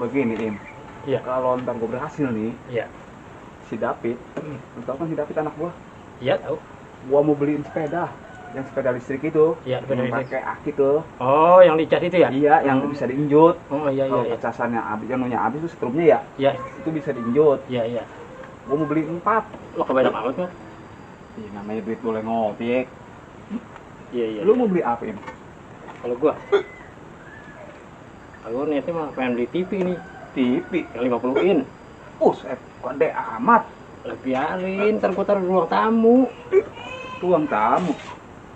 Begini Im, Iya. kalau ntar gue berhasil nih, Iya. si David, lu tau kan si David anak gua, Iya tahu. gua mau beliin sepeda, yang sepeda listrik itu, Iya, sepeda yang listrik. pakai aki tuh, Oh, yang dicas itu ya? iya, yang bisa diinjut. Oh iya iya Kalau iya. casannya habis, yang punya habis tuh setrumnya ya, Iya itu bisa diinjut. iya iya. Gua mau beliin 4. Lo kebanyak amat kan? Ih, namanya duit boleh ngopek. Iya iya. Lu mau beli apa Im? Kalau gua niatnya mah pengen beli TV nih, TV. yang 50 in. Gede amat. Biarin, ntar gua taruh di ruang tamu. Ruang tamu.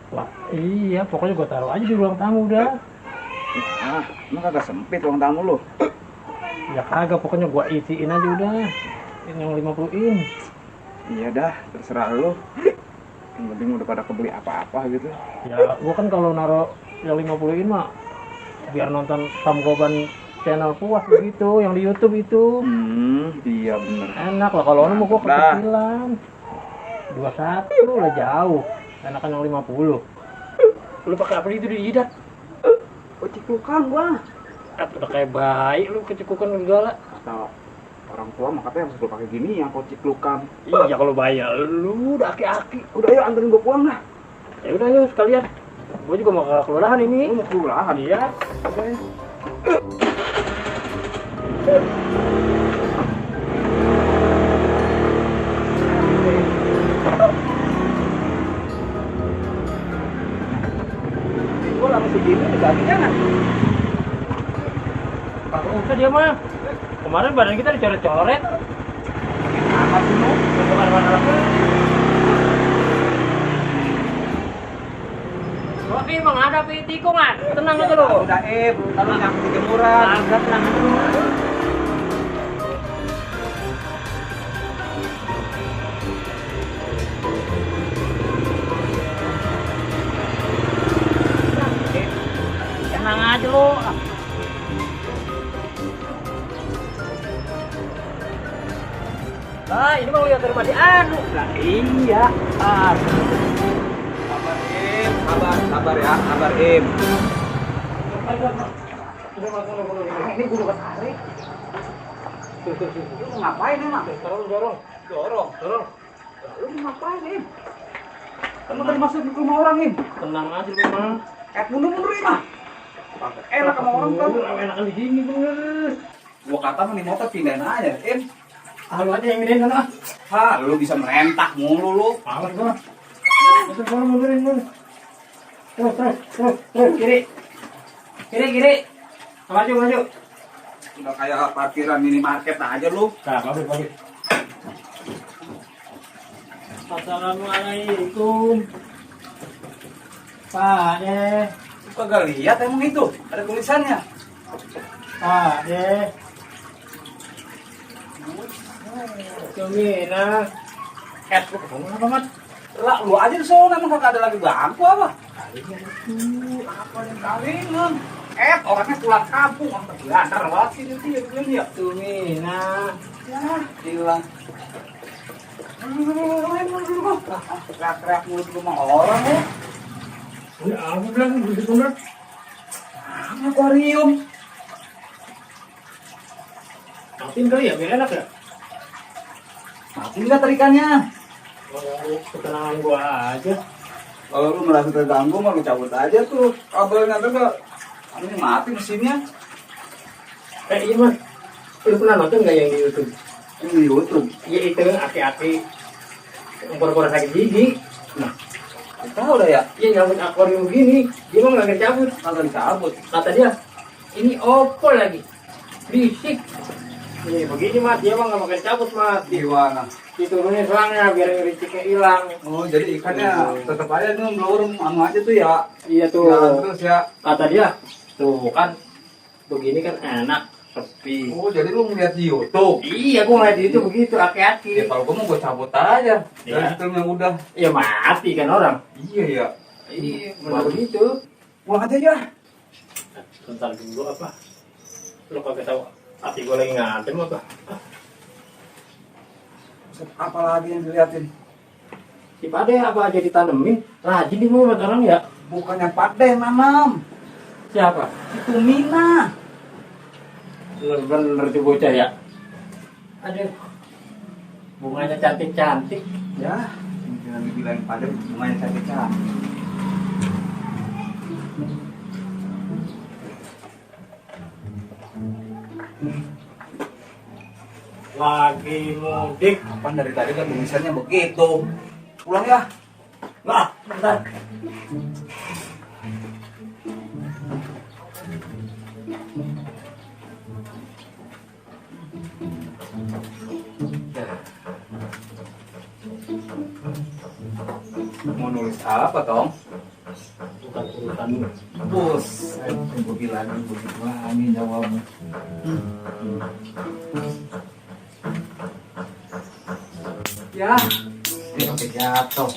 Wah, iya, pokoknya gua taruh aja di ruang tamu udah. Ah, emang kagak sempit ruang tamu lu? Ya kagak, pokoknya gua isiin aja udah. Ini yang 50 in. Iya dah, terserah lu. Yang penting udah pada kebeli apa-apa gitu. Ya, gua kan kalau naruh yang 50 in mah biar nonton Samgoban channel puas begitu, yang di YouTube itu. Iya bener. Enak lah, kalau mau gua Nah. kekecilan. 21 lah jauh. Enakan yang 50. Lu pakai apa itu di jidat? Kecikukan gua. Udah kayak bayi lu kecekukan segala. Kata orang tua mah katanya harus lu pakai gini yang kociklukan. Iya kalau bayi lu udah aki-aki. Udah ayo anterin gua pulang dah. Ya udah yuk sekalian. Gua juga mau ke kelurahan ini. Lu mau kelurahan? Iya. Udah ya. Gua langsung segini diganti jangan. Kagak usah dia mah. Kemarin badan kita dicoret-coret. Amat lu. Kemana-mana lagi. Tapi emang ada tikungan. Tenang aja lu. Udah kalau nyampe di jemuran. Agak tenang aja lu. Tenang aja lu. Lah, ini mau lihat rumah di anu. Lah iya. Sabar Im, sabar ya, sabar Im. Ini gue udah tarik. Lu mau ngapain emang? Dorong. Dorong. Lu mau ngapain Im? Kan lu tadi masuk ke rumah orang Im. Tenang aja lu mah. Mundur Im. Enak sama orang kan. Enakan di sini bener. Gua kata mah nih motor pindahin aja Im. Lu aja yang gedein sana. Ha, lu bisa merentah mulu lu. Awas gua. Terus gua mundurin lu. Terus, kiri. Maju. Udah kayak parkiran minimarket aja lu. Nah, pabrik. Assalamualaikum. Pak De. Lu kagak lihat emang itu? Ada tulisannya. Pak De. Cumina. Lu ketemu apa mat? Lah lu aja di sana emang kagak ada lagi bangku apa? Apa yang kalingan? Orangnya pulang kampung, orang tergelandar banget sih dia bilang ya. Cumina. Ya, hilang. Teriak-teriak mulut rumah orang ya. Udah aku bilang bener. Akuarium. Matiin kali ya, biar enak ya. Mati nggak terikannya? Ketenangan gua aja. Kalau lu merasa terganggu mah lu cabut aja tuh kabelnya tuh gak. Ini mati mesinnya. Iya mas, lu pernah nonton nggak yang di YouTube? Ini di YouTube. Iya itu aki-aki yang pura-pura sakit gigi. Nah, tahu dah ya. Iya nyambut akuarium gini, dia mah nggak cabut. Kagak dicabut. Kata dia, ini opol lagi, bisik. Nih begini mas, dia mah nggak pakai cabut mas. Gimana? Diturunin selangnya biar ngericiknya hilang. Oh, jadi ikannya tetap aja tuh blur anu aja tuh ya. Iya tuh. Jalan terus ya. Kata dia, tuh kan begini kan enak, sepi. Oh, jadi lu ngeliat di YouTube. Iya, gua ngeliat itu begitu, aki-aki. Ya kalau gua mau gua cabut aja. Iya. Dari situ yang udah. Ya mati kan orang. Iya ya. Iya, benar begitu. Pulang aja ya. Bentar dulu apa? Lu kagak tahu hati gua lagi ngantem apa? Apa lagi yang diliatin? Si Pade apa aja ditanemin? Rajin nih buat orang ya. Bukannya Pak Deh nanam. Siapa? Itu Mina. Bener-bener tuh bocah ya. Aduh, bunganya cantik-cantik. Ya, mungkin dibilang pada bunganya cantik-cantik. Lagi mudik. Apaan dari tadi kan tulisannya begitu. Pulang ya. Lah, bentar. Mau nulis apa, Tong? Bukan urusan lu. Bos, gue bilangin begitu lagi jawabnya. Ya, ini sampai jatuh.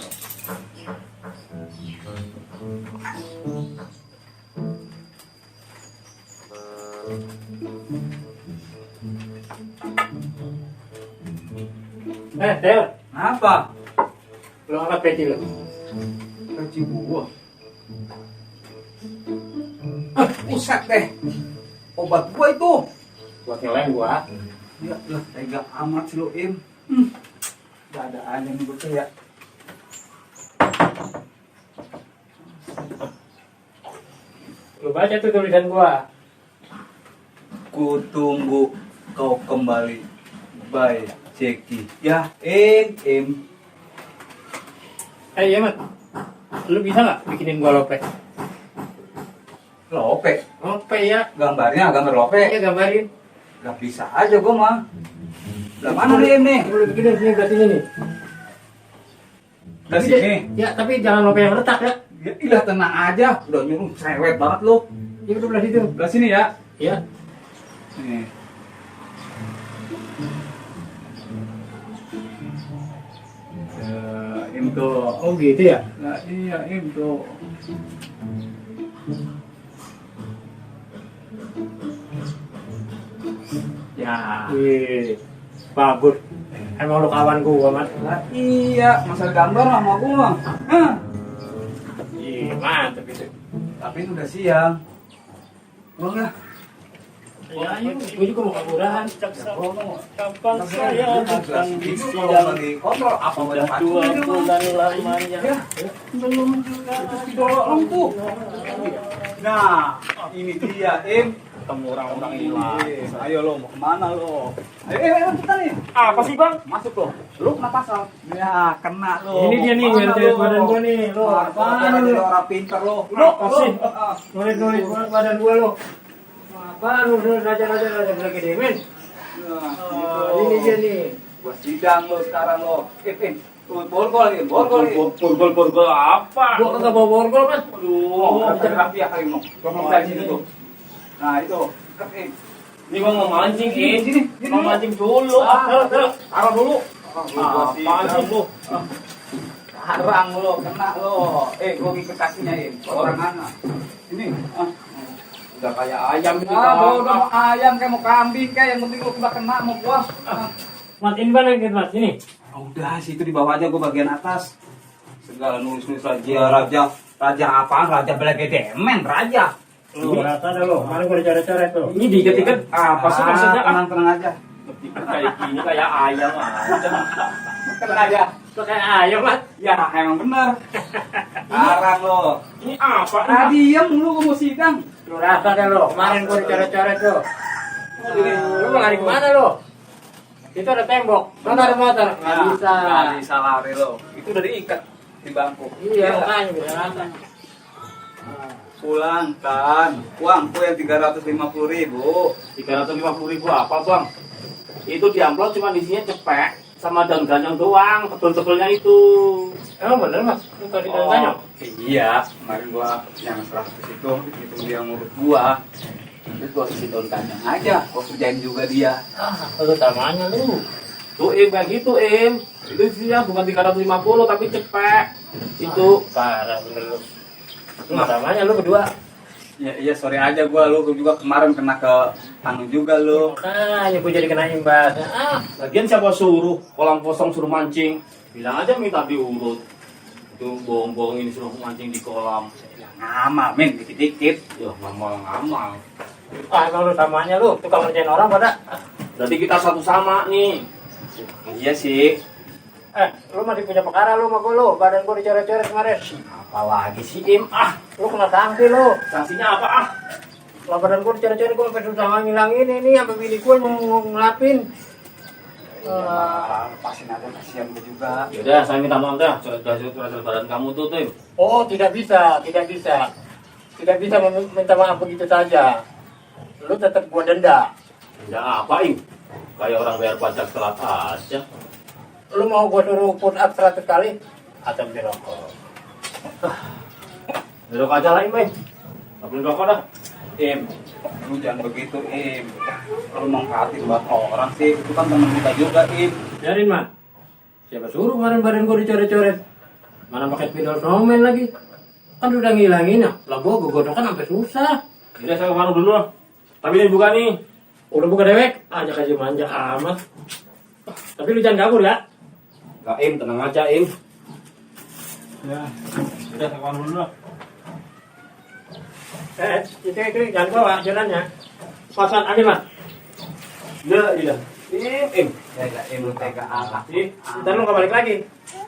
Del, Apa? lu angkat peci lu. Peci gua. Pusat deh. Obat gua itu. Buat ngeleng gua. Ya, lah, tega amat sih lo, Im. Gak ada aja nih bocah ya. Lu baca tuh tulisan gua. Ku tunggu kau kembali. Bye, Jeki. Ya, Im. Iya, Mat. Lu bisa nggak bikinin gua lope? Lope. Lope ya. Gambarnya gambar lope. Iya, gambarin. Gak bisa aja gua mah. Lah mana nih, Im nih? Lu bikinin sini belah sini nih. Dari sini. Ya, tapi jangan lope yang retak ya. Ya, ilah tenang aja. Udah nyuruh cerewet banget lu. Ya udah belah situ. Belah sini ya. Iya. Nih. Im tuh. Oh gitu ya. Nah, iya, Im tuh. Ya. Wih, bagus. Emang lu kawan gua, Mat. Lah iya, masa gambar sama gua. Hah. Iya, mantep itu. Tapi ini udah siang. Pulang ya. Ya, ayo. Gua juga mau kaburan. Kapan saya akan disidang? Kontrol apa Sudah 2 bulan lamanya. Ya, Belum juga terus didorong tuh. Nah, ini dia, Im. ketemu orang-orang hilang. Ayo lo, mau kemana lo? Ayo, kita nih. Apa sih bang? Masuk lo. Lu kena pasal. Ya, kena lo. Ini dia nih, Mana ngeliat lo? badan gua nih. Lo, Apaan apaan lu? lu? Orang pintar lo. Apa sih? Ah. Nulis badan gua lo. Apaan lu? Raja lagi demen. Nah, Ini dia nih. Gua sidang lo sekarang lo. Im. Borgol nih, borgol nih. Purgol apa? Gua kagak bawa borgol, Mas. Aduh, bisa rapi ya kali lo. Gua dari sini tuh. Nah, itu. Im. Ini gua mau mancing Sini, Ki. sini. Mau mancing dulu. Taruh dulu. Apaan sih lu? Harang lo, kena lo. Gua ngikut kakinya, orang anak. Ini. Udah kayak ayam ini. Udah mau ayam kayak mau kambing kayak yang penting lo udah kena mau gua. Mas, ini mana gitu, Mas? Ini. Udah, situ di bawah aja gua bagian atas. Segala nulis-nulis raja apaan? Raja Belegedemen, raja. Lu rata dah lo. Mana gua coret-coret tuh. Ini dikit-dikit apa sih maksudnya? Tenang aja. Kayak gini kayak ayam aja. Tenang aja. Lo kayak ayam, Mas. Ya, emang bener. Harang lo. Ini apa? Nah, diem lu gua mau sidang. Lu rata dah lo. Kemarin gua coret-coret tuh. Lu mau lari kemana lo? Itu ada tembok. Mana ada motor? Nggak bisa. Nggak bisa lari lo. Itu udah diikat di bangku. Iya, makanya bisa rata. Pulang kan. Uangku yang 350.000. 350.000 apa bang? Itu di amplop cuma isinya cepek sama daun ganyong doang, tebel-tebelnya itu. Emang bener, Mas? Lu tadi tanya? Iya, kemarin gua yang 100 itu dia ngurut gua. Terus gua isi daun kandang aja, gua kerjain juga dia. Lu tamanya lu. Tuh kayak gitu itu isinya bukan 350 tapi cepek. Itu Parah bener lu. Lu tamanya lu berdua. Ya, iya sorry aja gua, lu juga kemarin kena ke tangan juga lu. Makanya gua jadi kena imbas. lagian siapa suruh kolam kosong suruh mancing? Bilang aja minta diurut. Itu bohong-bohongin suruh mancing di kolam. Ngamal men dikit-dikit. Ya ngamal-ngamal. Ah, emang lu samanya lu, tukang ngerjain orang pada. Berarti kita satu sama nih. Iya sih. Lu masih punya perkara lu sama gua lu, badan gua dicoret-coret kemarin. Apalagi si Im, Lu kena sanksi lu. sanksinya apa Lah badan gua dicoret-coret, gua sampai susah ngilangin ini, sampai bini gua mau ngelapin. Lepasin aja, kasihan gue juga. Yaudah, saya minta maaf dah, coret-coret badan kamu tuh, Tim. Oh, tidak bisa. Tidak bisa minta maaf begitu saja. Lu tetap gua denda. Ya apa, Im? Kayak orang bayar pajak telat aja. Lu mau gua suruh put up 100 kali? Atau beli rokok? Duduk aja lah, Im, Gak beli rokok dah. Im, lu jangan begitu, Im. Lu menghargai buat orang sih, itu kan teman kita juga, Im. Biarin, Man. Siapa suruh kemarin badan gua dicoret-coret? Mana pakai spidol snowman lagi? Kan udah ngilangin ya. Lah gua godokan sampai susah. Yaudah, saya ke warung dulu. Tapi ini buka nih. Udah buka dewek, ajak aja manja amat. Tapi lu jangan kabur ya. Gak, Im, tenang aja, Im. Ya, udah saya ke warung dulu. Itu jangan bawa jalannya. Pasan aja, Man. Iya. Im. Tega, Im, lu tega alat. Ih, ntar lu nggak balik lagi.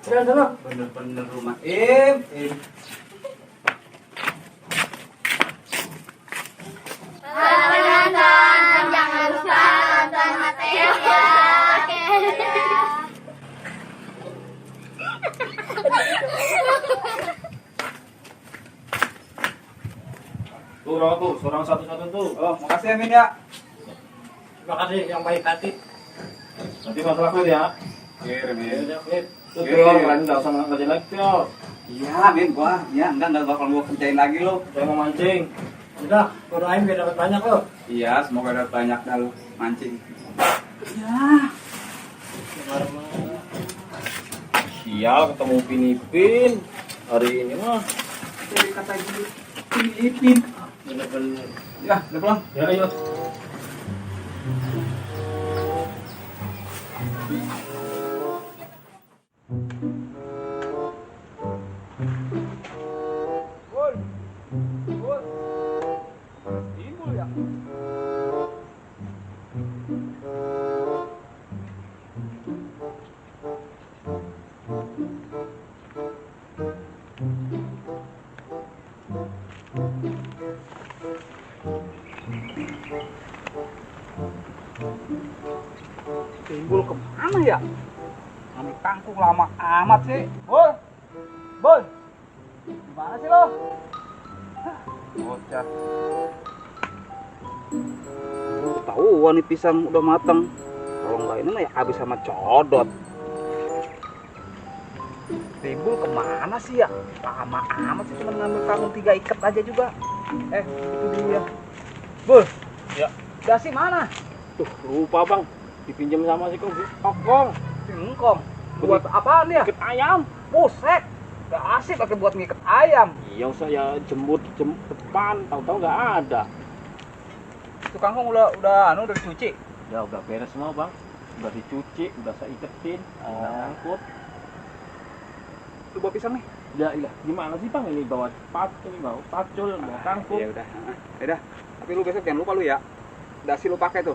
Udah, sana. Bener-bener rumah, Im. Nonton, jangan lupa nonton Mateo ya. Tuh, rokok tuh, seorang satu-satu tuh. Oh, makasih ya, Min ya. Terima kasih yang baik hati. Nanti masalah gue ya. Kirim, Min. Udah, Fit. Tuh, Pior, kalian gak usah ngerjain lagi, Pior. Iya, Min, enggak bakal gua kerjain lagi lo. Saya mau mancing. Udah, gua doain biar dapat banyak lo. Iya, semoga dapat banyak dah lu mancing. Ya. Sial, ketemu Pinipin. Hari ini mah. Jadi kata gitu, Filipin. Bener-bener. Ya, udah pulang. Ya, ayo. Bun. Bun. Timbul ya. Timbul kemana ya? Kami kangkung lama amat sih. Bun. Bun. Gimana sih lo? Bocah. Tahu nih pisang udah matang. Kalau enggak ini mah ya habis sama codot. Timbul kemana sih ya? Lama amat sih, cuma ngambil kangkung 3 ikat aja juga. Itu dia. Bul. Ya. Dasi mana? Tuh, lupa bang. Dipinjam sama si Kokong. Singkong. Buat apaan ya? Ikat ayam. Buset. Gak asik pakai buat ngikat ayam. Iya, saya jemput depan. Tahu-tahu nggak ada. Itu kangkung udah dicuci. Ya udah beres semua bang. Udah dicuci, udah saya iketin, angkut. Itu bawa pisang nih. Ya iya, gimana sih bang ini bawa pacul, bawa kangkung. Ya udah. Ya udah. Tapi lu besok jangan lupa lu ya. Dasi lu pakai tuh.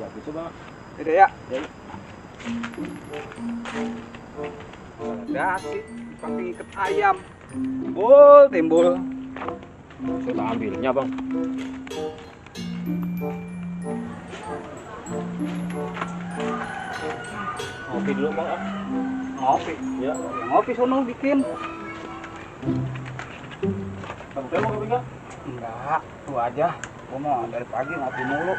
Ya bisa bang. Udah ya. Ya. Dasi dipakai ikat ayam. Timbul. Saya tak ambilnya bang. Ngopi dulu bang. Ngopi. Ya. Ya ngopi sono bikin. Bang, saya mau kopi nggak? Enggak, tuh aja. Gua mau dari pagi ngopi mulu.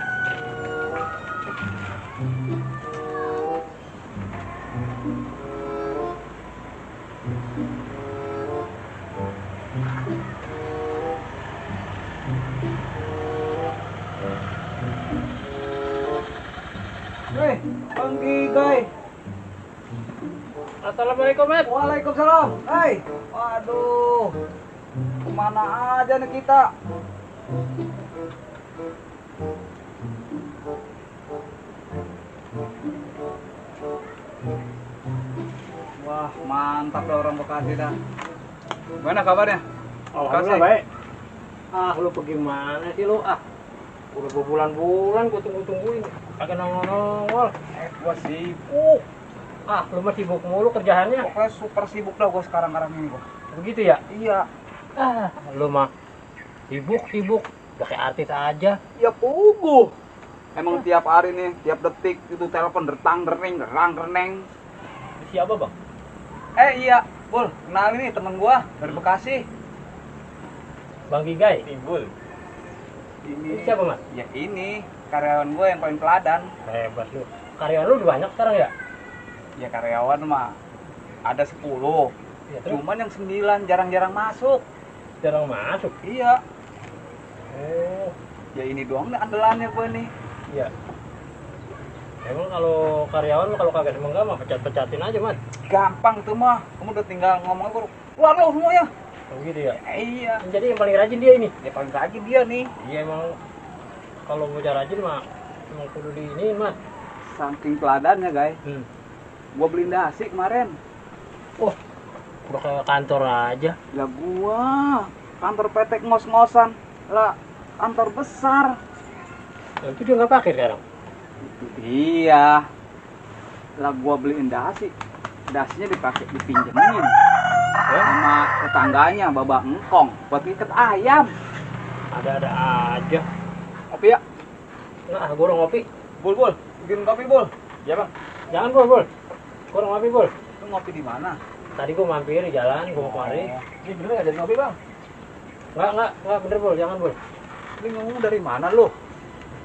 Hei, Bang Gigai. Assalamualaikum, Mat. Waalaikumsalam. Hei, waduh. Kemana aja nih kita? Wah, mantap dah orang Bekasi dah. Gimana kabarnya? Alhamdulillah baik. Ah, lu pergi mana sih lu? Udah berbulan-bulan gue tunggu-tungguin. Kagak nongol-nongol. Gua sibuk. Ah, lu mah sibuk mulu kerjaannya. Pokoknya super sibuk dah gua sekarang ini gua. Begitu ya? Iya. Ah, lu mah sibuk. Udah kayak artis aja. Ya puguh. Emang tiap hari nih, tiap detik itu telepon derang-reneng. Siapa, Bang? Iya, Bul. Kenalin nih temen gua dari Bekasi. Bang Gigai. Bul. Ini siapa, Mas? Ya ini karyawan gua yang paling teladan. Hebat lu. Karyawan lu udah banyak sekarang ya? Ya karyawan mah ada 10. Ya, terus Cuman yang 9 jarang-jarang masuk. jarang masuk. Iya. Oh, Ya ini doang nih andalannya gua nih. iya. Emang kalau karyawan kalau kagak semenggak mah pecat-pecatin aja, Mas. Gampang tuh mah. Kamu udah tinggal ngomong gua. Keluar lo semuanya. Oh gitu ya. Iya. Jadi yang paling rajin dia ini. Ya paling rajin dia nih. Iya emang kalau bocah rajin mah emang kudu di ini, Mas. Saking teladannya, guys. Gua beliin dasi kemarin. Udah ke kantor aja. Lah gua kantor PT ngos-ngosan. Lah kantor besar. Nah, itu dia nggak pakai sekarang. Iya. Lah gua beliin dasi. Dasinya dipakai dipinjemin sama tetangganya Babak Engkong buat ikat ayam. Ada-ada aja. Kopi ya? Nah, gua udah ngopi. Bul, bikin kopi, Bul. Ya, Bang. Jangan, Bul. Gua udah ngopi, Bul. Lu ngopi di mana? Tadi gua mampir di jalan, gua mau kemari. Ini bener nggak jadi ngopi, Bang? Enggak bener, Bul. Jangan, Bul. Lu ngomong dari mana lu?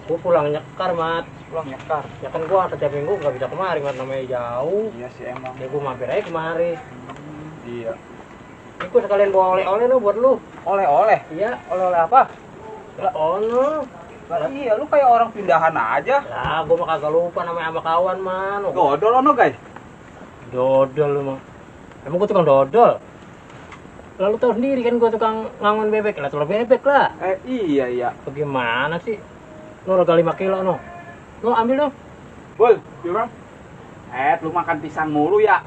Gua pulang nyekar, Mat. Pulang nyekar. Ya kan gua setiap minggu nggak bisa kemari, Mat. Namanya jauh. Iya sih emang. Ya gua mampir aja kemari. Iya. Ini gua sekalian bawa oleh-oleh lo buat lu. Oleh-oleh. Iya. Oleh-oleh apa? Lah, ono. Lah iya, lu kayak orang pindahan aja. Lah, gua mah kagak lupa namanya sama kawan, man. Dodol ono, guys. Dodol lu mah. Emang gua tukang dodol. Lalu tahu sendiri kan gua tukang ngangon bebek. Lah, telur bebek lah. Iya. Bagaimana sih? Lu harga 5 kilo no. Lu ambil dong. Bul, iya, Bang. Lu makan pisang mulu ya.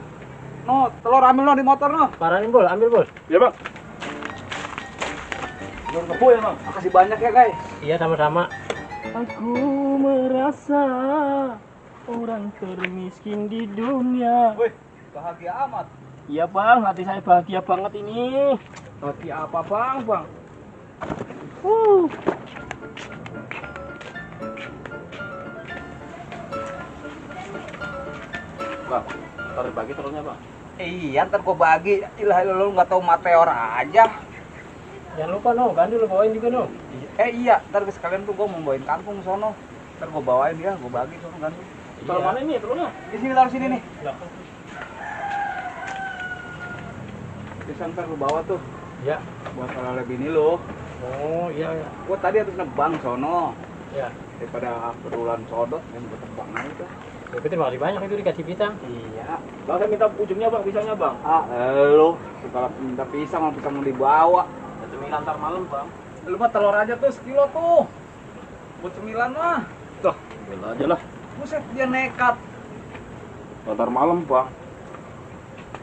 No, telur ambil no di motor no. Paranin, Bol, ambil, Bol. Iya, Bang. Telur kebo ya, Bang. Makasih banyak ya, guys. Iya, sama-sama. Aku merasa orang termiskin di dunia. Wih, bahagia amat. Iya bang, hati saya bahagia banget ini. Hati apa, Bang? Uh. Bang, ntar dibagi telurnya, Bang. Iya, ntar gua bagi. Ilah, lu nggak tahu meteor aja. Jangan lupa no, ganti lu bawain juga no. Iya, ntar sekalian tuh gua mau bawain kangkung sono. Ntar gua bawain ya, gua bagi sono ganti. Telur mana ini telurnya? Di sini, taruh sini nih. Lah, Bisa ntar lu bawa tuh ya. buat oleh bini lu. Oh, iya. Gua tadi habis nebang sono. Ya. Daripada berulan sodot, yang gua tebang aja tuh. Tapi terima kasih banyak itu dikasih pisang. Iya. Bang, saya minta ujungnya, Bang, pisangnya, Bang. Lu kalau minta pisang mau pisang mau dibawa. Ya, cemilan ntar malam, Bang. Lu mah telur aja tuh sekilo tuh. Buat cemilan mah. Tuh, ambil aja lah. Buset, dia nekat. Ntar malam, Bang.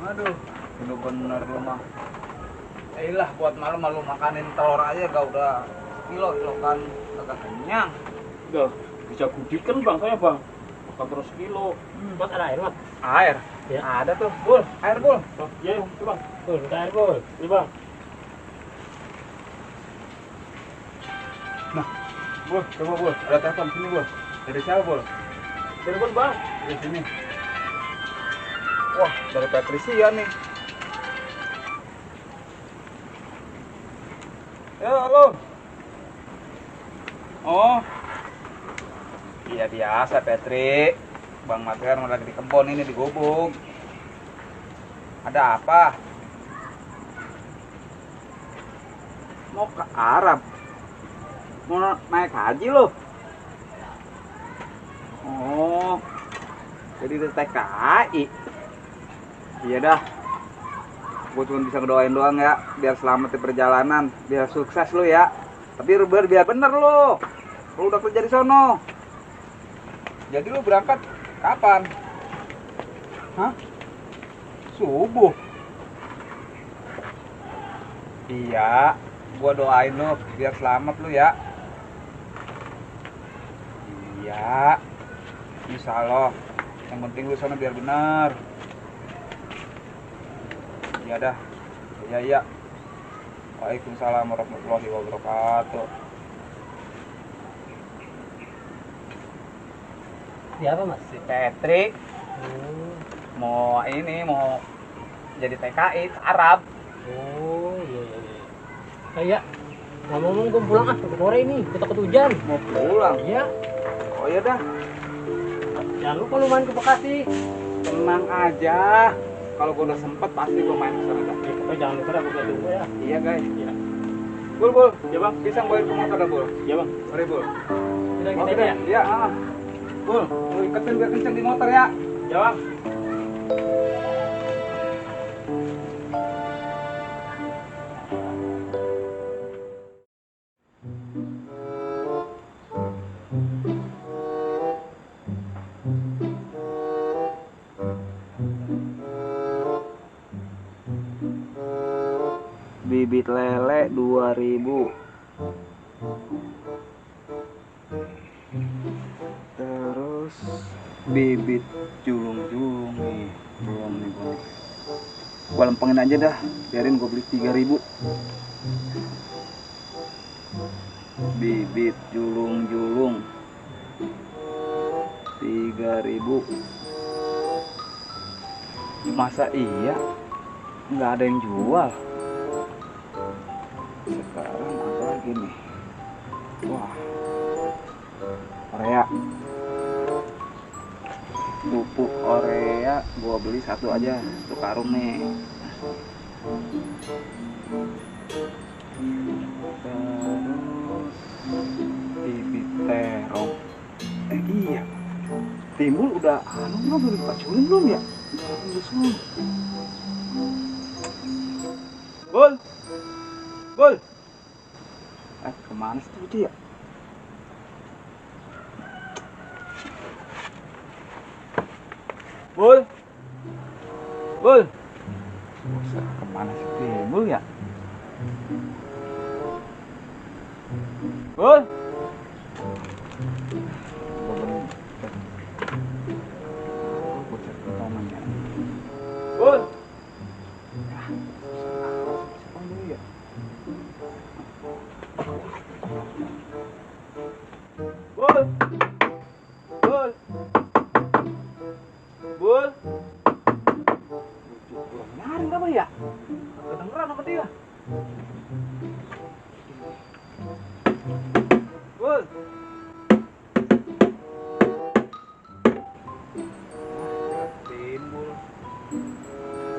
Aduh, bener-bener lu mah. Lah buat malam lu makanin telur aja gak udah sekilo kan kagak kenyang. Udah, bisa gudikan, Bang, saya, Bang. Makan terus kilo. Mas ada air, Mas? Air? Ya. Ada tuh, Bul. Air, Bul. Tuh, iya, itu, Bang. Bol, minta air, Bol. Ini, Bang. Bul, coba Bul. Ada telepon sini, Bul. Dari siapa, Bul? Telepon, Bang. Dari sini. Wah, dari Patricia nih. Ya, halo. Oh. Iya biasa, Petri. Bang Materan lagi di kebun ini di gubuk. Ada apa? Mau ke Arab. Mau naik haji lo. Oh. Jadi di TKI. Iya dah. Gue cuma bisa ngedoain doang ya, biar selamat di perjalanan, biar sukses lu ya. Tapi biar bener lu. Lu udah kerja di sono. Jadi lu berangkat kapan? Hah? Subuh. Iya, gua doain lu biar selamat lu ya. Ya, insya Allah. Yang penting lu sana biar benar. Ya dah. Ya. Waalaikumsalam warahmatullahi wabarakatuh. Siapa mas? Si Patrick mau jadi TKI Arab. Oh iya. Kayak ngomong gue pulang sore ini kita ketujan. Mau pulang. Iya. Oh ya dah. Jangan lupa lu main ke Bekasi. Tenang aja. Kalau gue udah sempet pasti gue main ke sana dah. Ya, pokoknya jangan lupa aku tunggu ya. Iya guys. Iya. Bul. Ya bang, Bisa bawain ke motor dah Bul. ya bang. Mari Bul. Udah Oke kita deh. ya. Iya. Bul, lu iketin biar kenceng di motor ya. Ya bang. Bibit lele 2000. Terus bibit julung-julung nih. Belum nih. Gua lempengin aja dah. Biarin gua beli 3000. Bibit julung-julung 3000. Masa iya? Nggak ada yang jual. Sekarang apa lagi nih? Wah, Korea. Pupuk Korea gua beli satu aja, satu karung nih. Terus bibit terong. Iya. Timbul udah belum dipaculin belum ya? Udah semua. Bul. Kemana sih tuh dia? Bul. Buset, kemana sih Timbul ya? Bul. Buset, kemana ya? Bul. Bul. Nyari apa ya? Kedengeran sama dia. Bul. Timbul.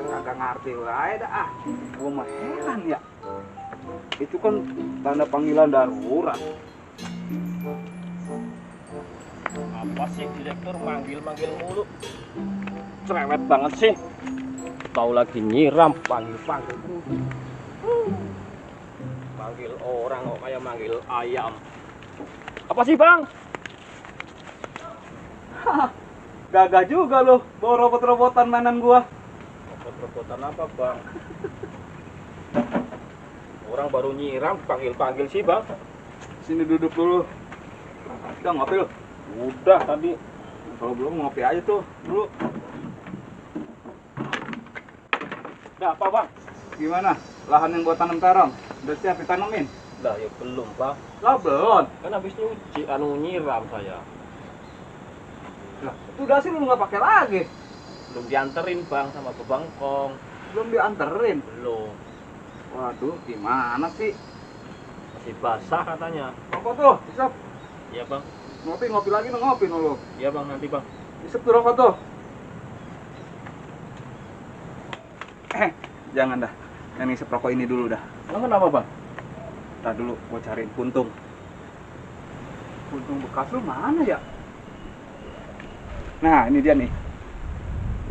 Kagak ngerti wae dah. Gua mah heran ya. Itu kan tanda panggilan darurat. Apa sih direktur manggil mulu? Cerewet banget sih. Tahu lagi nyiram panggil. Manggil orang kok kayak manggil ayam. Apa sih, Bang? Gagah juga loh bawa robot-robotan mainan gua. Robot-robotan apa, Bang? Orang baru nyiram panggil sih, Bang. Sini duduk dulu. Udah ngopi lo? Udah tadi. Kalau belum ngopi aja tuh dulu. Udah apa, Bang? Gimana? Lahan yang gua tanam terong udah siap ditanemin? Lah ya belum, Bang. Lah belum. Kan habis nyuci nyiram saya. Lah, itu udah sih lu nggak pakai lagi. Belum dianterin, Bang, sama Bebangkong. Belum dianterin. Belum. Waduh, gimana sih? Masih basah katanya. Rokok tuh, isap. Iya, Bang. Ngopi lagi no, ngopi no lu. Iya, Bang, nanti, Bang. Isep tuh rokok tuh. Jangan dah. Yang isep rokok ini dulu dah. Emang kenapa, Bang? Ntar dulu gua cariin puntung. Puntung bekas lu mana ya? Nah, ini dia nih.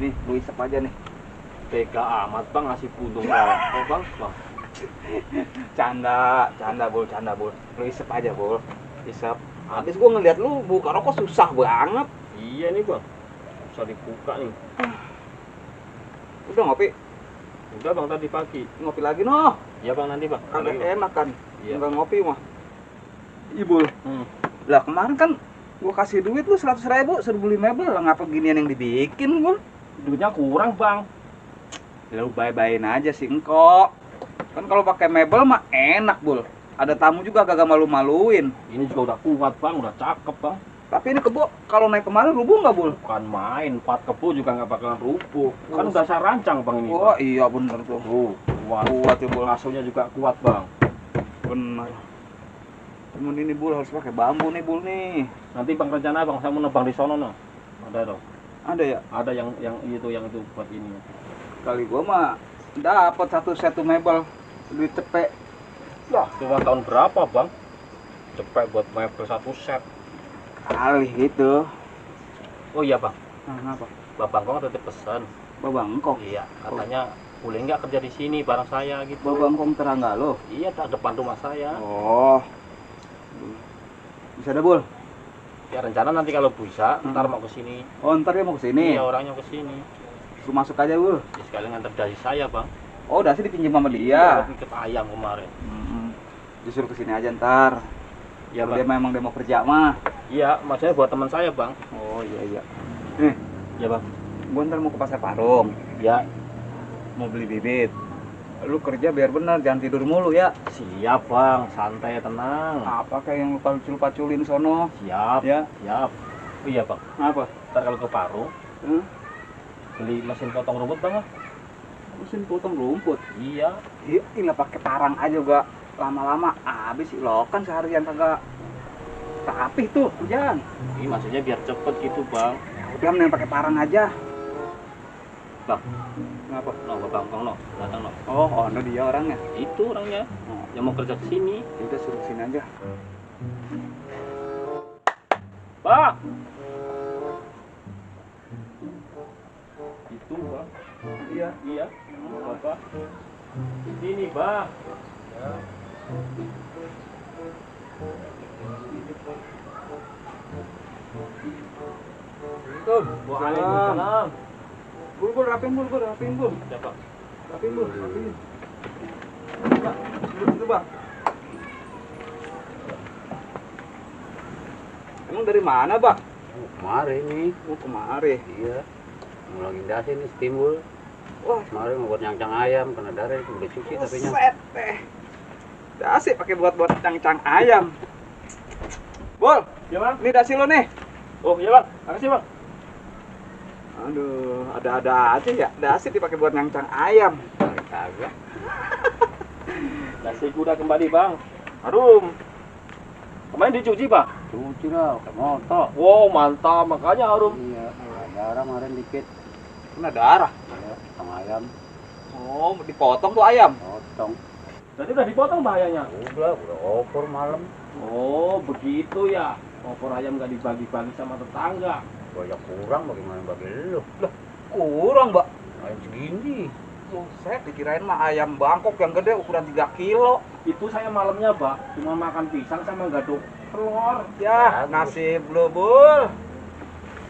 Nih, lu isep aja nih. Tega amat, Bang, ngasih puntung rokok, Bang. Canda bul. Lu isep aja bul. Isep. Habis gua ngeliat lu buka rokok susah banget. Iya nih, Bang. Bisa dibuka nih. Udah ngopi? Udah, Bang, tadi pagi. Ngopi lagi noh. Iya, Bang, nanti, Bang. Kagak Nanti, Bang. enak kan? Iya. Enggak ngopi mah. Ibul. Hmm. Lah kemarin kan Gua kasih duit lu 100.000 suruh beli mebel lah, ngapa ginian yang dibikin Bul? Duitnya kurang bang. Lu bye-byein aja sih engkok. Kan kalau pakai mebel mah enak Bul. Ada tamu juga kagak malu-maluin. Ini juga udah kuat bang, udah cakep bang. Tapi ini kebo kalau naik kemarin rubuh nggak Bul? Bukan main, 4 kebo juga nggak bakalan rubuh. Kan udah saya rancang bang ini. Oh Bang. iya bener tuh. Kuat. Kuat ya Bul. Asuhnya juga kuat bang. Bener. Cuman ini Bul harus pakai bambu nih Bul nih. Nanti bang rencana bang, saya mau nebang di sono no. Ada dong. Ada ya? Ada yang itu buat ini. Kali gua mah dapat satu set tuh mebel duit cepet. Lah, cuma tahun berapa bang? Cepet buat mebel 1 set. Kali gitu. Oh iya bang, Nah, kenapa? Bapak Kong titip pesan. Babang engkong. Iya, katanya boleh nggak kerja di sini bareng saya gitu. Babang engkong terangga lo. Iya, tak depan rumah saya. Oh. Bisa ada Bul? Ya rencana nanti kalau bisa, ntar mau ke sini. Oh, ntar dia mau kesini. Iya, orangnya ke sini. Suruh masuk aja Bul. Ya, sekali nganter dari saya bang. Oh, udah sih dipinjam sama dia. Ikut ayam kemarin. Disuruh kesini aja ntar. Iya Kalau dia bang. memang dia mau kerja mah. Iya, maksudnya buat teman saya bang. Oh iya iya. Nih, Iya bang. gua ntar mau ke pasar Parung. Ya, Mau beli bibit. Lu kerja biar bener, jangan tidur mulu ya. siap bang. Santai, tenang. Apa kayak yang lu pacul-paculin sono? Siap. Ya. Siap. Oh, iya bang. Apa? Ntar kalau ke Parung, Hah? beli mesin potong rumput bang. Mesin potong rumput. Iya. Iya, nggak pakai parang aja juga. Lama-lama habis ilokan seharian kagak rapih tuh, hujan. Ini maksudnya biar cepet gitu bang. Udah mending pakai parang aja. Bang, Kenapa? no, Bang Kong no, datang no. Oh, ono dia orangnya. Itu orangnya Oh, yang mau kerja ke sini. ya udah suruh sini aja. Bang. Itu bang. Iya. Iya. Bapak. Sini bang. Ya. Waalaikumsalam. Bul, rapiin bul. Siapa? Rapiin bul. Pak, duduk Bang. Emang dari mana, Bang? Kemarin nih, Oh, kemari. iya. Mau lagi dasi nih timbul. Wah, Kemarin mau buat nyangcang ayam, karena darah itu udah cuci tapi nyang. set teh. Dasi pakai buat cangcang ayam. Bol, Ya bang. ini dasi lo nih. Oh iya bang. Makasih bang. Aduh, ada-ada aja ya. Dasi dipakai buat nyangcang ayam. Kagak. Nasi kuda kembali bang. Harum. Kemarin dicuci pak. Cuci lah, pakai motor. Wow mantap, makanya harum. Iya, darah kemarin dikit. Kena darah. Ya, sama ayam, Oh, dipotong tuh ayam. potong. Jadi udah dipotong bahayanya. Udah opor malam. Oh begitu ya. Opor ayam nggak dibagi-bagi sama tetangga. Banyak kurang bagaimana bagi lu? Kurang, Mbak. Ayam segini. Buset, dikirain mah ayam Bangkok yang gede ukuran 3 kilo. Itu saya malamnya pak, cuma makan pisang sama gaduk telur. Ya, nasib lu, Bul.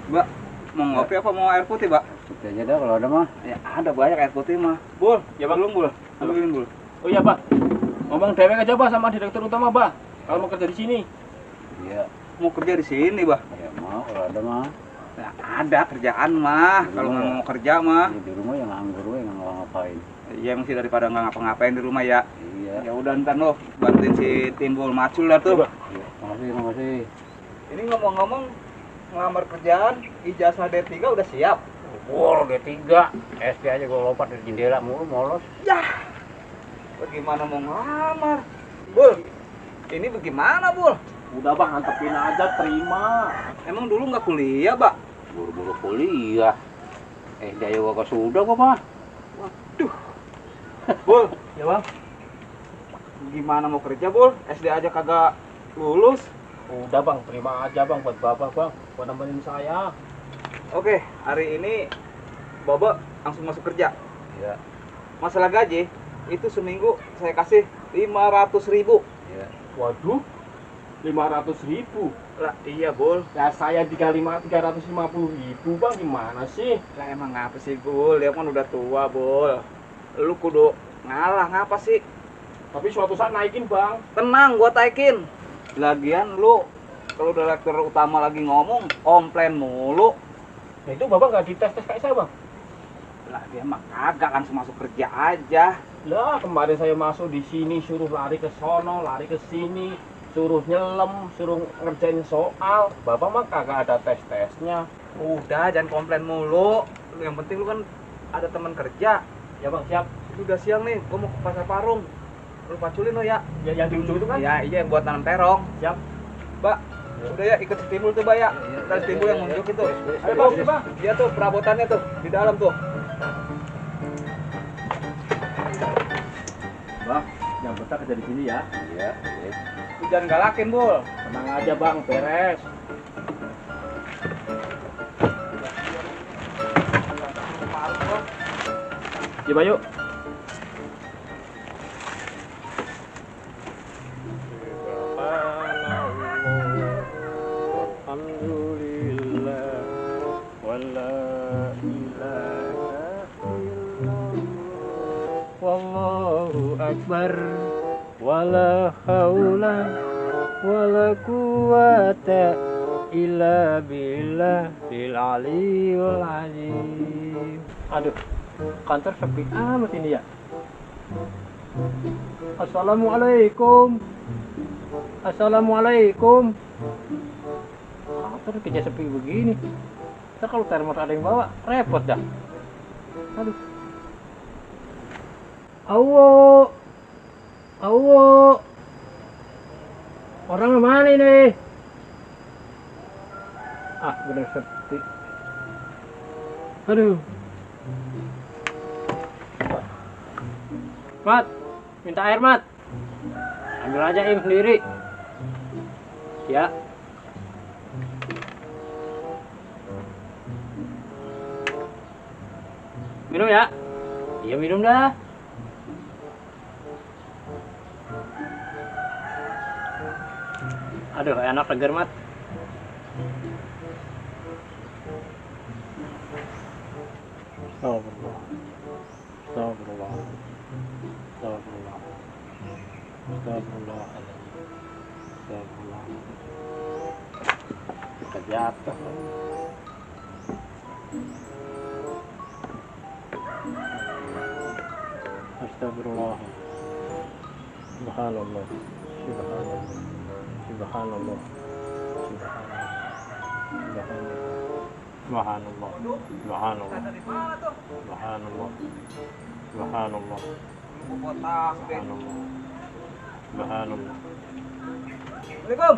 Mbak, mau ngopi apa mau air putih, Mbak? Cuci aja dah kalau ada mah. Ya, ada banyak air putih mah. Bul, Ya, Bang. belum, Bul. Ambilin, Bul. Oh iya pak, ngomong dewek aja pak sama direktur utama pak. Kalau mau kerja di sini. Iya, Mau kerja di sini, Mbak. ya mau kalau ada mah. Ya, ada kerjaan mah. Kalau nggak mau kerja mah. Di rumah yang nganggur we nggak ngapain. Ya mesti daripada nggak ngapa-ngapain di rumah ya. Iya. Ya udah ntar lo bantuin si Timbul Macul lah tuh. Iya, makasih. Ini ngomong-ngomong ngelamar kerjaan, ijazah D3 udah siap. Wow, D3. SD aja gua lompat dari jendela mulu molos. Yah, bagaimana mau ngelamar? Bul, ini bagaimana, Bul? Udah bang, antepin aja, terima. Emang dulu nggak kuliah, Pak? Buru-buru kuliah. SD aja gua sudah kok, Pak. Bul, Ya bang. gimana mau kerja, Bul? SD aja kagak lulus. Udah bang, terima aja bang buat bapak bang, buat nemenin saya. Oke, hari ini Bobo langsung masuk kerja. Iya. Masalah gaji, itu seminggu saya kasih 500.000. Iya. Waduh, 500.000. Lah, iya, Bul. Ya saya dikali 350.000 bang, gimana sih? Lah emang ngapa sih, Bul? Dia kan udah tua, Bul. Lu kudu ngalah, ngapa sih? Tapi suatu saat naikin bang. Tenang, gua taikin. Lagian lu Kalau direktur utama lagi ngomong, komplain mulu. Nah itu bapak nggak dites-tes kayak saya bang? Lah dia mah kagak langsung masuk kerja aja. Lah kemarin saya masuk di sini suruh lari ke sono, lari ke sini, suruh nyelem, suruh ngerjain soal. Bapak mah kagak ada tes-tesnya. Udah jangan komplain mulu. Yang penting lu kan ada teman kerja. Ya bang siap. Itu udah siang nih, gua mau ke pasar Parung. Lu paculin lo ya. Ya yang di ujung itu kan? Iya, iya buat tanam terong. Siap. Mbak, udah ya ikut timbul tuh, Mbak ya. Ntar timbul yang nunjuk itu. Ayo, Bang, sini, Bang. Dia tuh perabotannya tuh di dalam tuh. Bang, yang betah kerja di sini ya. Iya. Lu jangan galakin, Bul. Tenang aja bang, beres. Coba yuk. Alhamdulillah wala ilaha illallah wallahu akbar wala haula wala quwata illa billahil aliyul azim. Aduh, kantor sepi amat ini ya. Assalamualaikum. Assalamualaikum. Kantor kerja sepi begini. Ntar kalau termos ada yang bawa, repot dah. Aduh. Awo. Awo. Orang mana ini? Ah, bener sepi. Aduh. Mat, minta air, Mat. Ambil aja Im sendiri. Ya. Minum ya? Iya minum dah. Aduh, enak segar, Mat. Astagfirullah. Astagfirullah. Astagfirullah. Astagfirullah. Astagfirullah. Kita jatuh. Astagfirullah. Subhanallah. Subhanallah. Subhanallah. Subhanallah. Subhanallah. Subhanallah. Subhanallah. Subhanallah. Subhanallah. Assalamualaikum.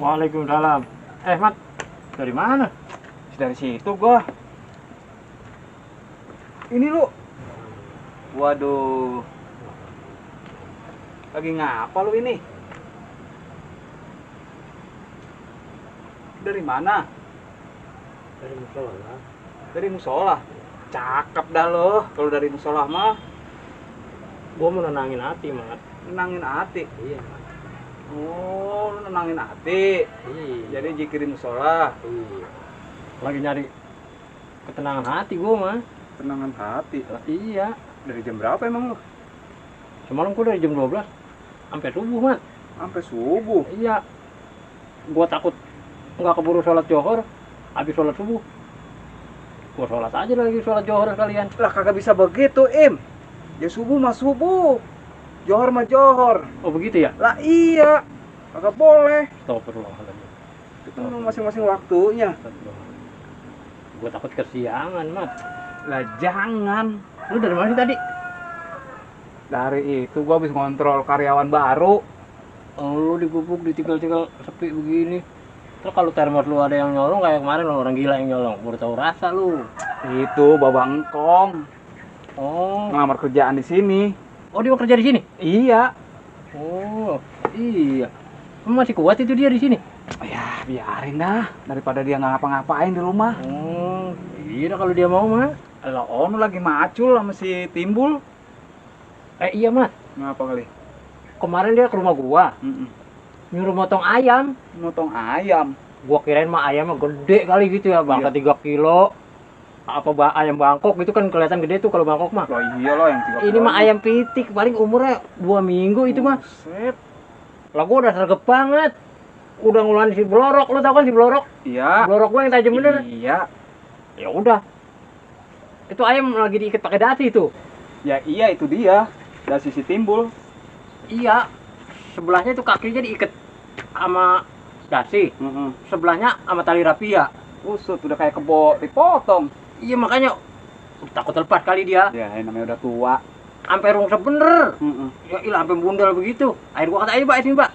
Waalaikumsalam. Mat, dari mana? Dari situ gua. Ini lu. Waduh. Lagi ngapa lu ini? Dari mana? Dari musola. Dari musola. Cakep dah lo kalau dari musola mah. Gua mau nenangin hati, Mat. Nenangin hati. Iya, Mat. Oh, lu nenangin hati. Iya. Jadi zikir di musola. Iya. Lagi nyari ketenangan hati gua mah. Tenangan hati. Iya. Dari jam berapa emang lu? Semalam gua dari jam 12 sampai subuh, Mat. Sampai subuh. Iya. Gua takut nggak keburu sholat johor, habis sholat subuh. Gua sholat aja lagi sholat johor sekalian. Lah kagak bisa begitu, Im. Ya subuh mah subuh. Johor mah johor. Oh begitu ya? Lah iya. Kagak boleh. Astagfirullahaladzim. Itu masing-masing waktunya. Gua takut kesiangan, Mat. Lah jangan. Lu dari mana sih tadi? Dari itu gua habis ngontrol karyawan baru. Oh, lu digubuk, ditinggal-tinggal sepi begini. Terus kalau termos lu ada yang nyolong kayak kemarin lu orang gila yang nyolong. Baru tahu rasa lu. Itu Babang Engkong. Oh. Ngelamar kerjaan di sini. Oh, dia mau kerja di sini? Iya. Oh, iya. Masih kuat itu dia di sini? Ya, biarin dah daripada dia nggak ngapa-ngapain di rumah. Oh, iya dah kalau dia mau mah. Lah ono lagi macul sama si Timbul. Iya, Mas. Ngapa kali? Kemarin dia ke rumah gua. Nyuruh motong ayam. Motong ayam. Gua kirain mah ayamnya gede kali gitu ya, bangka 3 kilo. Apa ayam Bangkok gitu kan kelihatan gede tuh kalau Bangkok mah. Loh iya loh yang 3 Ini mah ayam pitik, paling umurnya 2 minggu itu mah. Set. Lah gua udah sregep banget. udah ngulangin si Blorok, lu tau kan si Blorok? Iya. Blorok gua yang tajam bener. Iya. Ya udah. Itu ayam lagi diikat pakai dasi itu. Ya iya itu dia. Dari sisi timbul. Iya. Sebelahnya itu kakinya diikat sama dasi. Sebelahnya sama tali rapia. Usut udah kayak kebo dipotong. Iya makanya takut lepas kali dia. Ya namanya udah tua. Sampai rungsep bener. Ya ilah sampai bundel begitu. Akhirnya gua kata, "Ayo, Pak, sini, Pak.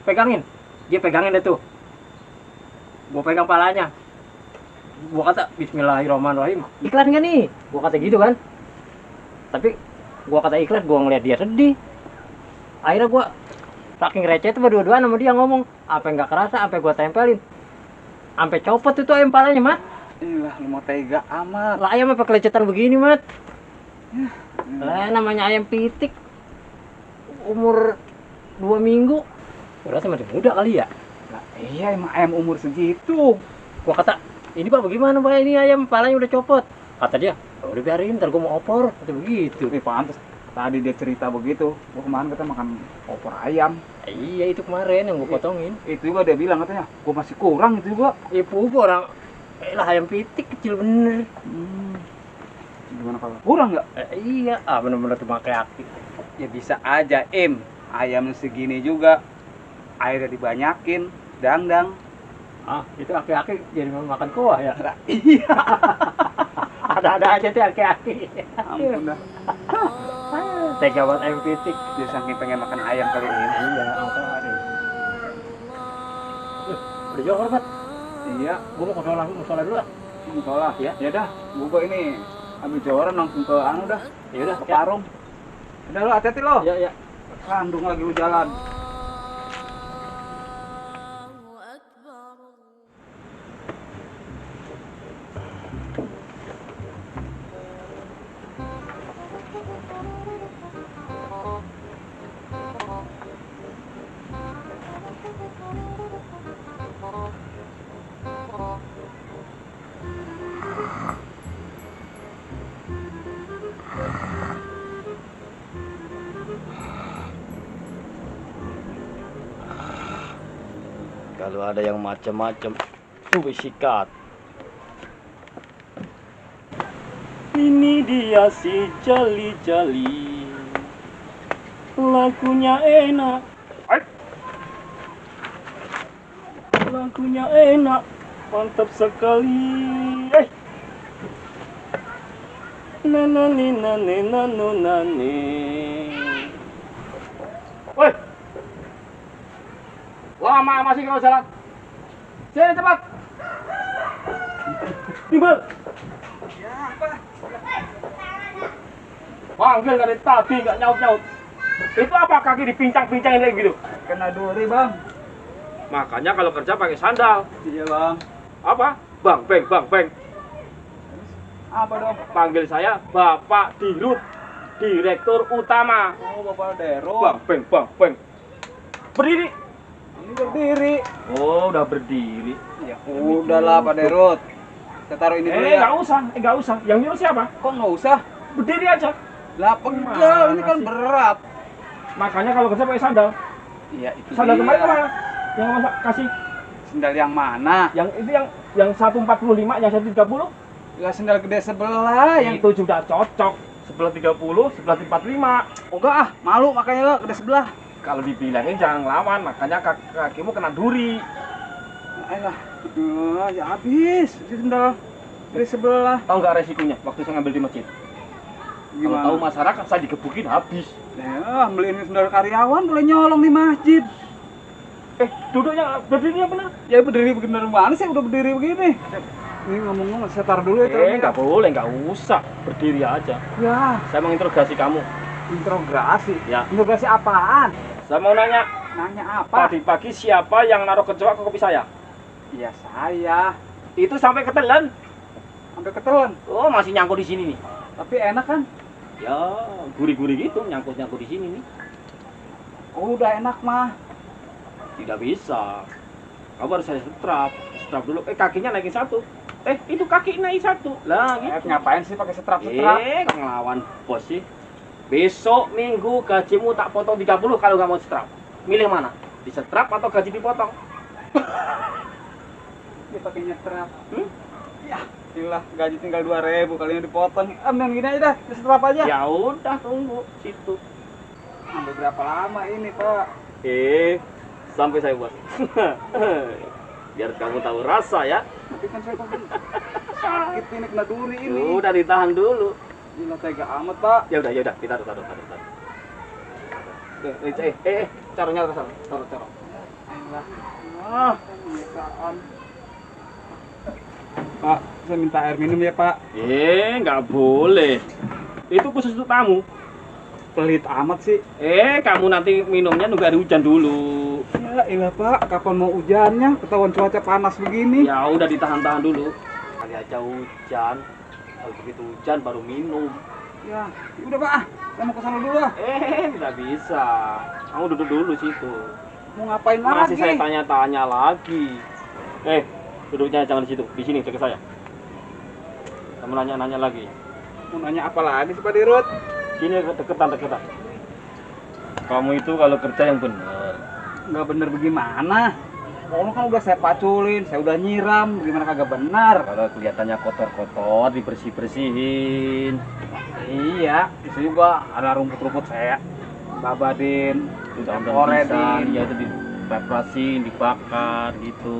Pegangin." Dia pegangin deh tuh. Gua pegang palanya. Gua kata, "Bismillahirrahmanirrahim. Ikhlas nggak nih?" Gua kata gitu kan. Tapi gua kata ikhlas, gua ngeliat dia sedih. Akhirnya gua saking receh itu berdua-duaan sama dia ngomong, apa yang nggak kerasa, sampai gua tempelin. Sampai copot itu ayam palanya, Mat. Ilah lu mau tega amat. Lah ayam apa kelecetan begini, Mat? Lah namanya ayam pitik. Umur 2 minggu. Berarti masih muda kali ya? Lah iya emang ayam umur segitu. Gua kata, "Ini Pak bagaimana Pak, ini ayam palanya udah copot." Kata dia, "Udah biarin, ntar gua mau opor." Kata begitu. Tapi pantes tadi dia cerita begitu. Gua kemarin kita makan opor ayam. Iya itu kemarin yang gua potongin. Itu juga dia bilang katanya, gua masih kurang itu juga. Ibu gua orang, lah ayam pitik kecil bener. Gimana kalau kurang nggak? Iya, bener-bener cuma kayak aki. Ya bisa aja ayam segini juga airnya dibanyakin, dangdang. Itu aki-aki jadi makan kuah ya. Iya. Ada-ada aja tuh aki-aki. Ampun dah. Tega banget ayam pitik. Dia saking pengen makan ayam kali ini. Iya, makanya. Udah jauh Mat. Iya. Gua mau ke sholat dulu lah. Musola. Ya. Ya dah, gua ini habis joran langsung ke anu dah. Ya udah, Ke Parung. Udah lo hati-hati lo. Ya, ya. Kandung lagi lu jalan. Kalau ada yang macam-macam, tuh sikat. Ini dia si jali-jali, lagunya enak. Lagunya enak, mantap sekali. Nanani nani nanu nani. Woi, lama masih kau jalan. Sini cepat. Timbul. Ya apa? Panggil dari tadi nggak nyaut-nyaut. Itu apa kaki dipincang-pincangin kayak gitu? Kena duri bang. Makanya kalau kerja pakai sandal. Iya bang. Apa? Bang, beng, bang, beng. Apa dong? Panggil saya Bapak Dirut, Direktur Utama. Oh bapak Dero. Bang, beng, bang, beng. Berdiri. Ini berdiri. Oh, udah berdiri. Ya udahlah Pak Derut. Saya taruh ini dulu ya. Nggak usah. Yang nyuruh siapa? Kok nggak usah? Berdiri aja. Lah pegel, ini kan sih? berat. Makanya kalau kerja pakai sandal. Iya itu Sandal dia. kemarin kemana? Yang masa kasih? Sendal yang mana? Yang itu yang 145, yang 130? Ya sendal gede sebelah yang Itu sudah cocok. Sebelah 30, sebelah 45. oh, enggak ah, malu makanya lo gede sebelah. Kalau dibilangin jangan ngelawan, makanya kakimu kena duri. Ayolah, ya habis si sendal gede sebelah. Tahu nggak resikonya waktu saya ngambil di masjid? Kalau tahu masyarakat saya digebukin habis. Ya, beliin sendal karyawan boleh nyolong di masjid. Duduknya berdirinya benar. Ya berdiri bener mana sih udah berdiri begini. Ini ngomong-ngomong saya taruh dulu ya. Nggak boleh, nggak usah. Berdiri aja. Ya, Saya menginterogasi kamu. interogasi. Ya. Interogasi apaan? Saya mau nanya, Nanya apa? pagi-pagi siapa yang naruh kecoa ke kopi saya? Ya saya. Itu sampai ketelan. Sampai ketelan. Oh, masih nyangkut di sini nih. Tapi enak kan? Ya, gurih-gurih gitu, nyangkut-nyangkut di sini nih. Oh, udah enak mah. Tidak bisa. Kamu harus saya setrap dulu. Kakinya naikin satu. Itu kaki naik satu. Lah, gitu. Ngapain sih pakai setrap-setrap? Kok ngelawan bos sih? Besok minggu gajimu tak potong 30 kalau nggak mau setrap. Milih mana? Disetrap atau gaji dipotong? Dia pakai nyetrap. Ya, inilah gaji tinggal 2.000 kalinya dipotong. Ambil gini aja dah, disetrap aja. Ya udah tunggu situ. Sampai berapa lama ini, Pak? Sampai saya buat. Biar kamu tahu rasa ya. Tapi kan saya sakit ini, kena duri ini. Udah ditahan dulu. Gila tega amat, Pak. Ya udah, taruh. Caranya ke sana. Taruh. Penyiksaan. Pak, saya minta air minum ya, Pak. Nggak boleh. Itu khusus untuk tamu. Pelit amat sih. Kamu nanti minumnya nunggu hari hujan dulu. Ya ilah, Pak, kapan mau hujannya? Ketahuan cuaca panas begini. Ya udah ditahan dulu. Kali aja hujan. Kalau begitu hujan baru minum. Ya, udah, Pak. Saya mau ke sana dulu lah. Tidak bisa. Kamu duduk dulu situ. Mau ngapain Masih lagi? saya tanya-tanya lagi. Duduknya jangan di situ. Di sini dekat saya. Kamu nanya-nanya lagi. Mau nanya apa lagi sih, Pak Dirut? Sini deketan. Kamu itu kalau kerja yang benar. Nggak bener bagaimana? Kalau kan udah saya paculin, saya udah nyiram, gimana kagak benar? Kalau kelihatannya kotor-kotor, dibersih-bersihin. Iya, itu juga ada rumput-rumput saya babadin, Jangan koredin. ya itu dipeprasin, dibakar gitu.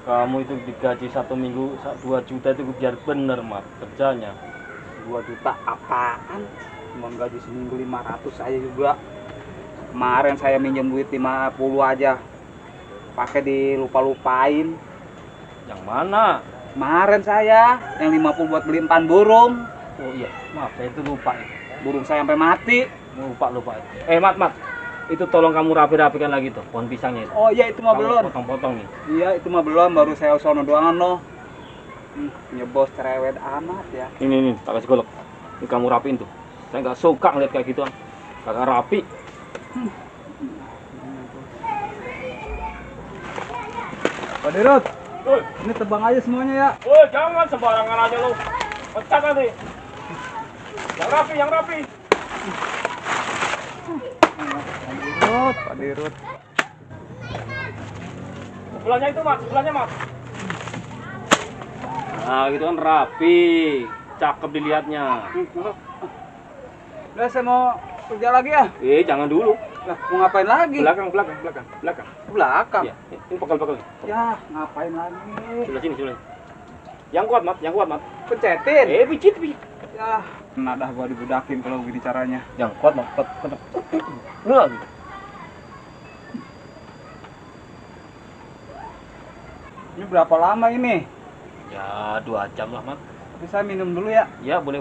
Kamu itu digaji 1 minggu 2 juta itu biar bener mat kerjanya. 2 juta apaan? Cuma gaji seminggu 500 saya juga. Kemarin saya minjem duit 50 aja. Pakai dilupa-lupain. Yang mana? Kemarin saya yang 50 buat beli empan burung. Oh iya, maaf saya itu lupa. Burung saya sampai mati. Lupa. Mat. Itu tolong kamu rapi-rapikan lagi tuh pohon pisangnya itu. Oh iya, itu mah Kamu belum. potong-potong nih. Iya, itu mah belum, baru saya sono doangan loh. Nyebos cerewet amat ya. Ini tak kasih golok. Ini kamu rapiin tuh. Saya nggak suka ngeliat kayak gituan. Kagak rapi. Pak Dirut, ini tebang aja semuanya ya. Jangan sembarangan aja lu. Pecat nanti. Yang rapi. Pak Dirut. Sebelahnya itu mas, mas. Nah gitu kan rapi. Cakep dilihatnya. Udah saya mau kerja lagi ya. Jangan dulu. Lah, mau ngapain lagi? Belakang. Belakang. Iya, ini pegel. Ya, ngapain lagi? Sebelah sini. Yang kuat mat. Pencetin. Pijit. Ya, kena dah gua dibudakin kalau begini caranya. Yang kuat mat. Nggak gitu. Ini berapa lama ini? Ya 2 jam lah mat. Tapi saya minum dulu ya. Ya boleh.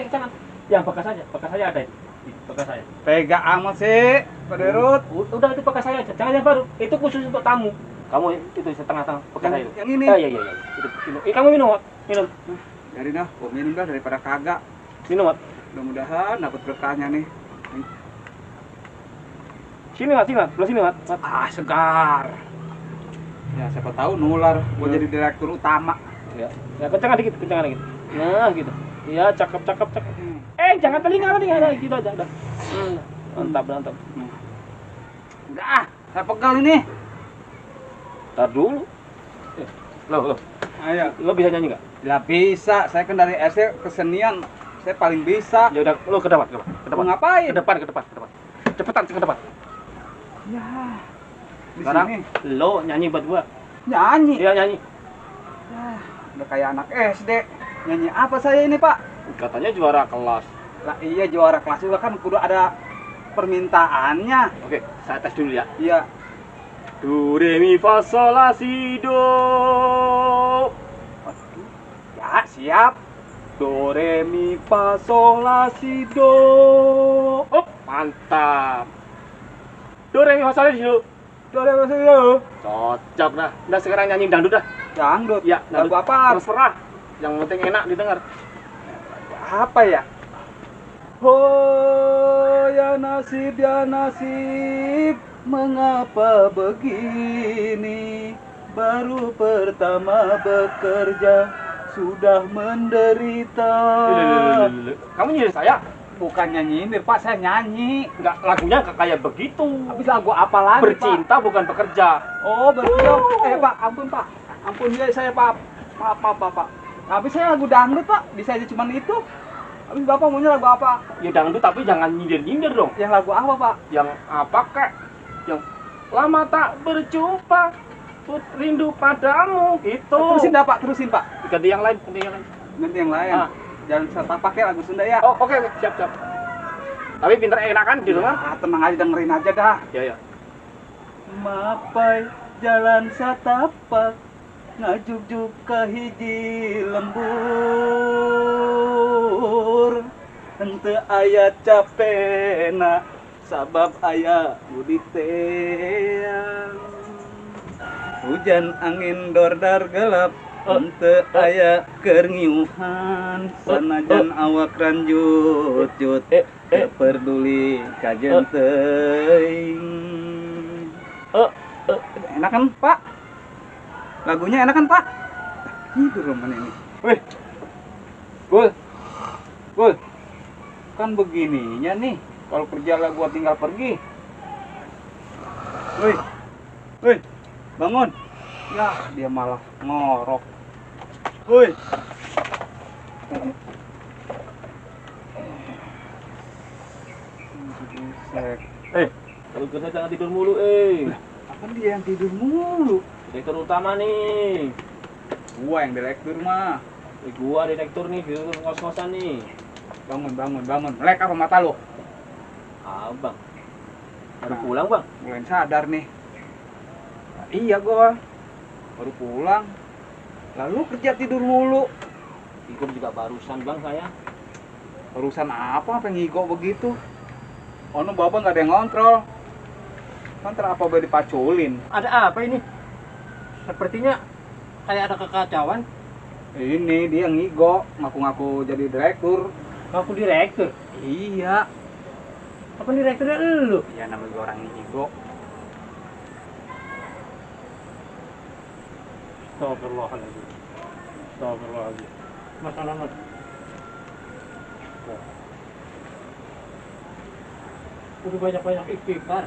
Jangan. Yang bekas saja ada itu. Bekas saya. Tega amat sih, Pak Dirut. Udah itu bekas saya aja. Jangan yang baru. Itu khusus untuk tamu. Kamu itu setengah bekas saya. Yang ini. Iya. Itu. Kamu minum, Mat. Minum. Jadi dah, gua minum dah daripada kagak. Minum, Mat. Mudah-mudahan dapat berkahnya nih. Sini, Mat. Belah sini, Mat. Segar. Ya, siapa tahu nular gua jadi direktur utama. Ya, kencangan dikit. Nah, gitu. Iya, cakep. Jangan telinga gitu aja udah. Mantap. Enggak, saya pegal ini. Tar dulu. Lo. Ayo. Lo bisa nyanyi nggak? Lah bisa, saya kan dari SD kesenian, saya paling bisa. Ya udah, lo ke depan. Mau ngapain? Ke depan. Cepetan ke depan. Ya. Di Sekarang sini lo nyanyi buat gua. nyanyi. Iya, nyanyi. Ya, udah kayak anak SD. Nyanyi apa saya ini, Pak? Katanya juara kelas. Lah iya juara kelas juga kan kudu ada permintaannya. Oke, saya tes dulu ya. Iya. Do re mi fa sol la si do. Ya, siap. Do re mi fa sol la si do. Mantap. Do re mi fa sol la si do. Do re mi fa sol la si do. Cocok dah. Udah sekarang nyanyi dangdut dah. Dangdut. Ya, Lagu apa? Terserah. Yang penting enak didengar. Apa ya? Oh ya nasib, mengapa begini? Baru pertama bekerja sudah menderita. Kamu nyindir saya? Bukan nyindir Pak, saya nyanyi. Enggak, lagunya enggak kayak begitu. Habis lagu apa lagi Bercinta bukan bekerja. Pak? Oh bercinta. Pak, ampun Pak. Ampun ya saya Pak. Maaf Pak. Habis saya lagu dangdut Pak. Bisa aja cuma itu. Habis Bapak maunya lagu apa? Ya dangdut tapi jangan nyindir-nyindir dong. Yang lagu apa Pak? Yang apa kek? Yang lama tak berjumpa, rindu padamu gitu. Terusin dah Pak, terusin Pak. Ganti yang lain, ganti yang lain. Nanti yang lain. Ah. Jangan serta pakai lagu Sunda ya. Oh, oke, siap. Tapi pinter enakan di rumah. Ah, tenang aja, dengerin aja dah. Ya. Mapai jalan satapak ngajuk-juk ke hiji lembur henteu aya capena sabab aya budi teang hujan angin dordar gelap henteu aya keur ngiuhan sanajan awak ranjut teu peduli ka jeung teuing. Enak kan Pak? Lagunya enak kan Pak? Tidur mana ini? Wih, Gul, kan begininya nih. Kalau kerja lah gua tinggal pergi. Wih, bangun. Ya, dia malah ngorok. Wih. Kalau kerja jangan tidur mulu, Apa dia yang tidur mulu? Direktur utama nih. Gua yang direktur mah. Gua direktur nih, di ngos-ngosan nih. Bangun. Melek apa mata lo? Abang. Baru pulang, Bang. Mulai sadar nih. Nah, iya gua. Baru pulang. Lalu kerja tidur mulu. Tidur juga barusan, Bang, saya. Urusan apa ngigo begitu? Ono bapak nggak ada yang ngontrol. Ngontrol apa boleh dipaculin? Ada apa ini? Sepertinya kayak ada kekacauan. Ini dia ngigo, ngaku-ngaku jadi direktur. Ngaku direktur. Iya. Apa direkturnya lu? Ya namanya orang ngigo. Astagfirullahaladzim. Mas Ananot. Udah banyak-banyak istighfar.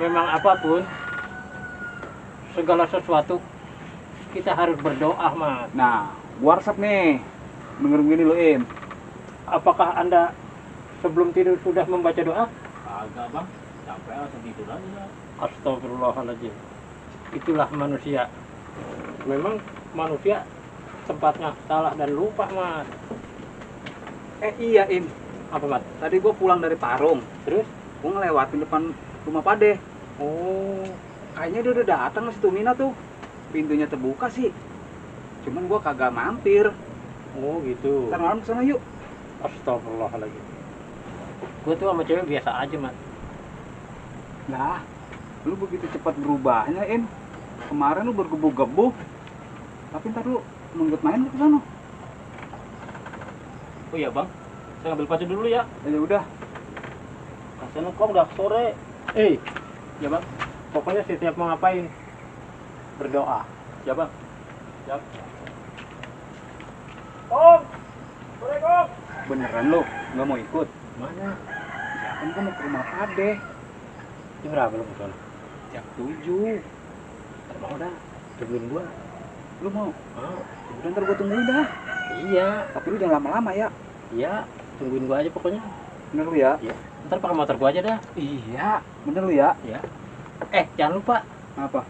Memang apapun, segala sesuatu kita harus berdoa, Mas. Nah, gua resep nih. Denger begini lo, Im. Apakah Anda sebelum tidur sudah membaca doa? Agak, Bang. Sampai langsung tidur aja. Astagfirullahaladzim. Itulah manusia. Memang manusia tempatnya salah dan lupa, Mas. Iya, Im. Apa, Mas? Tadi gua pulang dari Parung. Terus? Gua ngelewatin depan rumah Pade. Oh, Kayaknya dia udah datang ke situ Mina tuh. Pintunya terbuka sih. Cuman gua kagak mampir. oh gitu. Ntar malam kesana yuk. Astagfirullahaladzim. Gue tuh sama cewek biasa aja, Mas. Lah, lu begitu cepat berubahnya, Im. Kemarin lu bergebu-gebu. Tapi ntar lu menggut main lu ke sana. Oh iya, Bang. Saya ngambil baju dulu ya. Ya udah. Kasian kok udah sore. Ya Bang, pokoknya setiap mau ngapain berdoa. Ya, Bang. Siap. Sore, Om. Beneran lu nggak mau ikut? Mana? Ya kan gua mau ke rumah Pade. Jam berapa lu kesana? Jam 7. Ntar mau dah, tungguin gua. Lu mau? Mau? Udah ntar gua tungguin dah. Iya, Tapi lu jangan lama-lama ya. iya, tungguin gua aja pokoknya. Bener lu ya? Iya. Ntar pakai motor gua aja dah. Iya. Bener lu ya? Iya. Jangan lupa, Apa?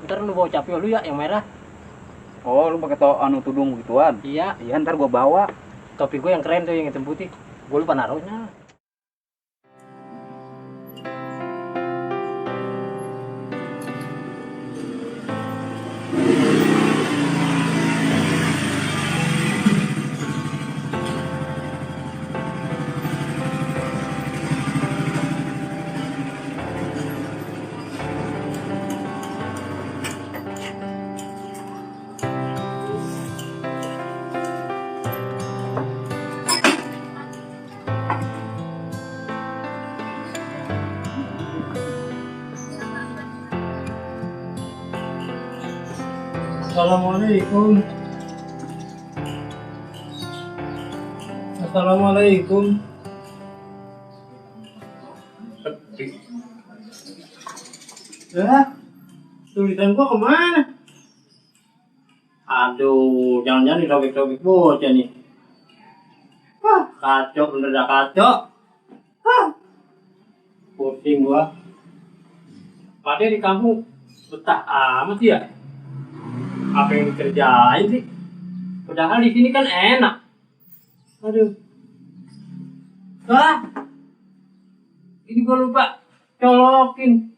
ntar lu bawa capio lu ya, yang merah. Oh, lu pakai tudung begituan? Iya, Iya, ntar gua bawa. topi gua yang keren tuh, yang hitam putih. Gua lupa naruhnya. Assalamualaikum. Assalamualaikum. Ya, tulisan gua kemana? Aduh, jangan-jangan dirobek-robek bocah nih. Kacau, bener dah kacau. Pusing gua. Padahal di kampung betah amat ya. Apa yang dikerjain sih? Padahal di sini kan enak. Aduh. Ini gua lupa colokin.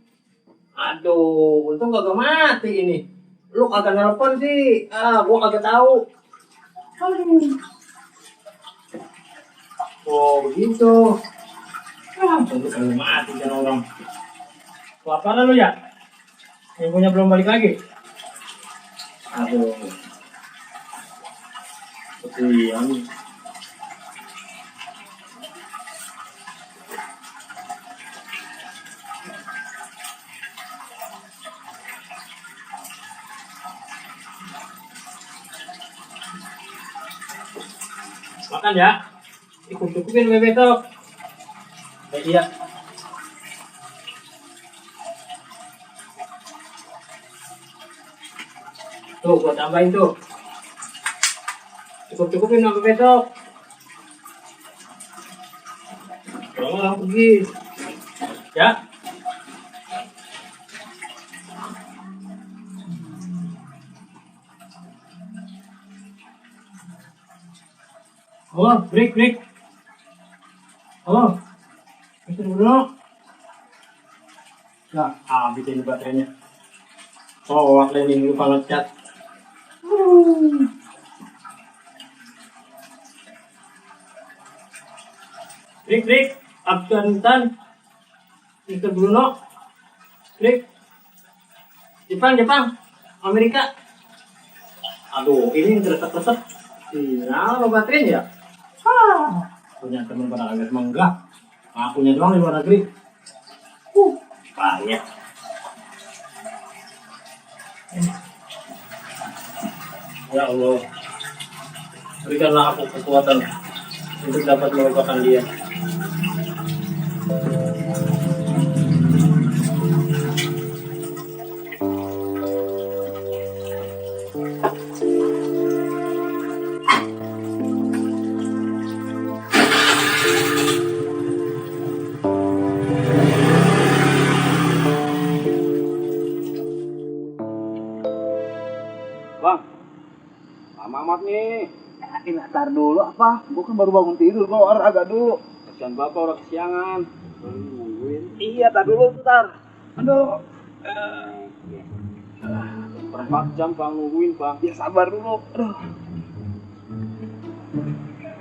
Aduh, untung kagak mati ini. Lu kagak nelpon sih. Gua kagak tahu. Aduh. Oh, begitu. Untung kagak mati kan orang. Kelaparan lu ya? Yang punya belum balik lagi? Aduh. Kesian. Makan ya. Ikut-ikutin besok. Iya. Tuh, gua tambahin tuh. Cukup-cukupin sampai besok. Orang pergi. Ya. Oh, break. Oh, itu dulu. Nah, habis ini baterainya. Oh, waktu ini lupa ngecat. Break, Afghanistan, Mr. Bruno, break, Jepang, Amerika. Aduh, ini tersep-tersep. Nah, lo baterainya ya? Punya teman pada agak menggak. Akunya doang di luar negeri. Payah. Ya Allah, berikanlah aku kekuatan untuk dapat melupakan dia. Bang, lama amat nih. Ini tar dulu apa? Gua kan baru bangun tidur, gua olahraga dulu. Kasihan bapak udah kesiangan. Iya, tar dulu ntar. Aduh. Perempat jam bang nungguin bang. Ya sabar dulu. Aduh.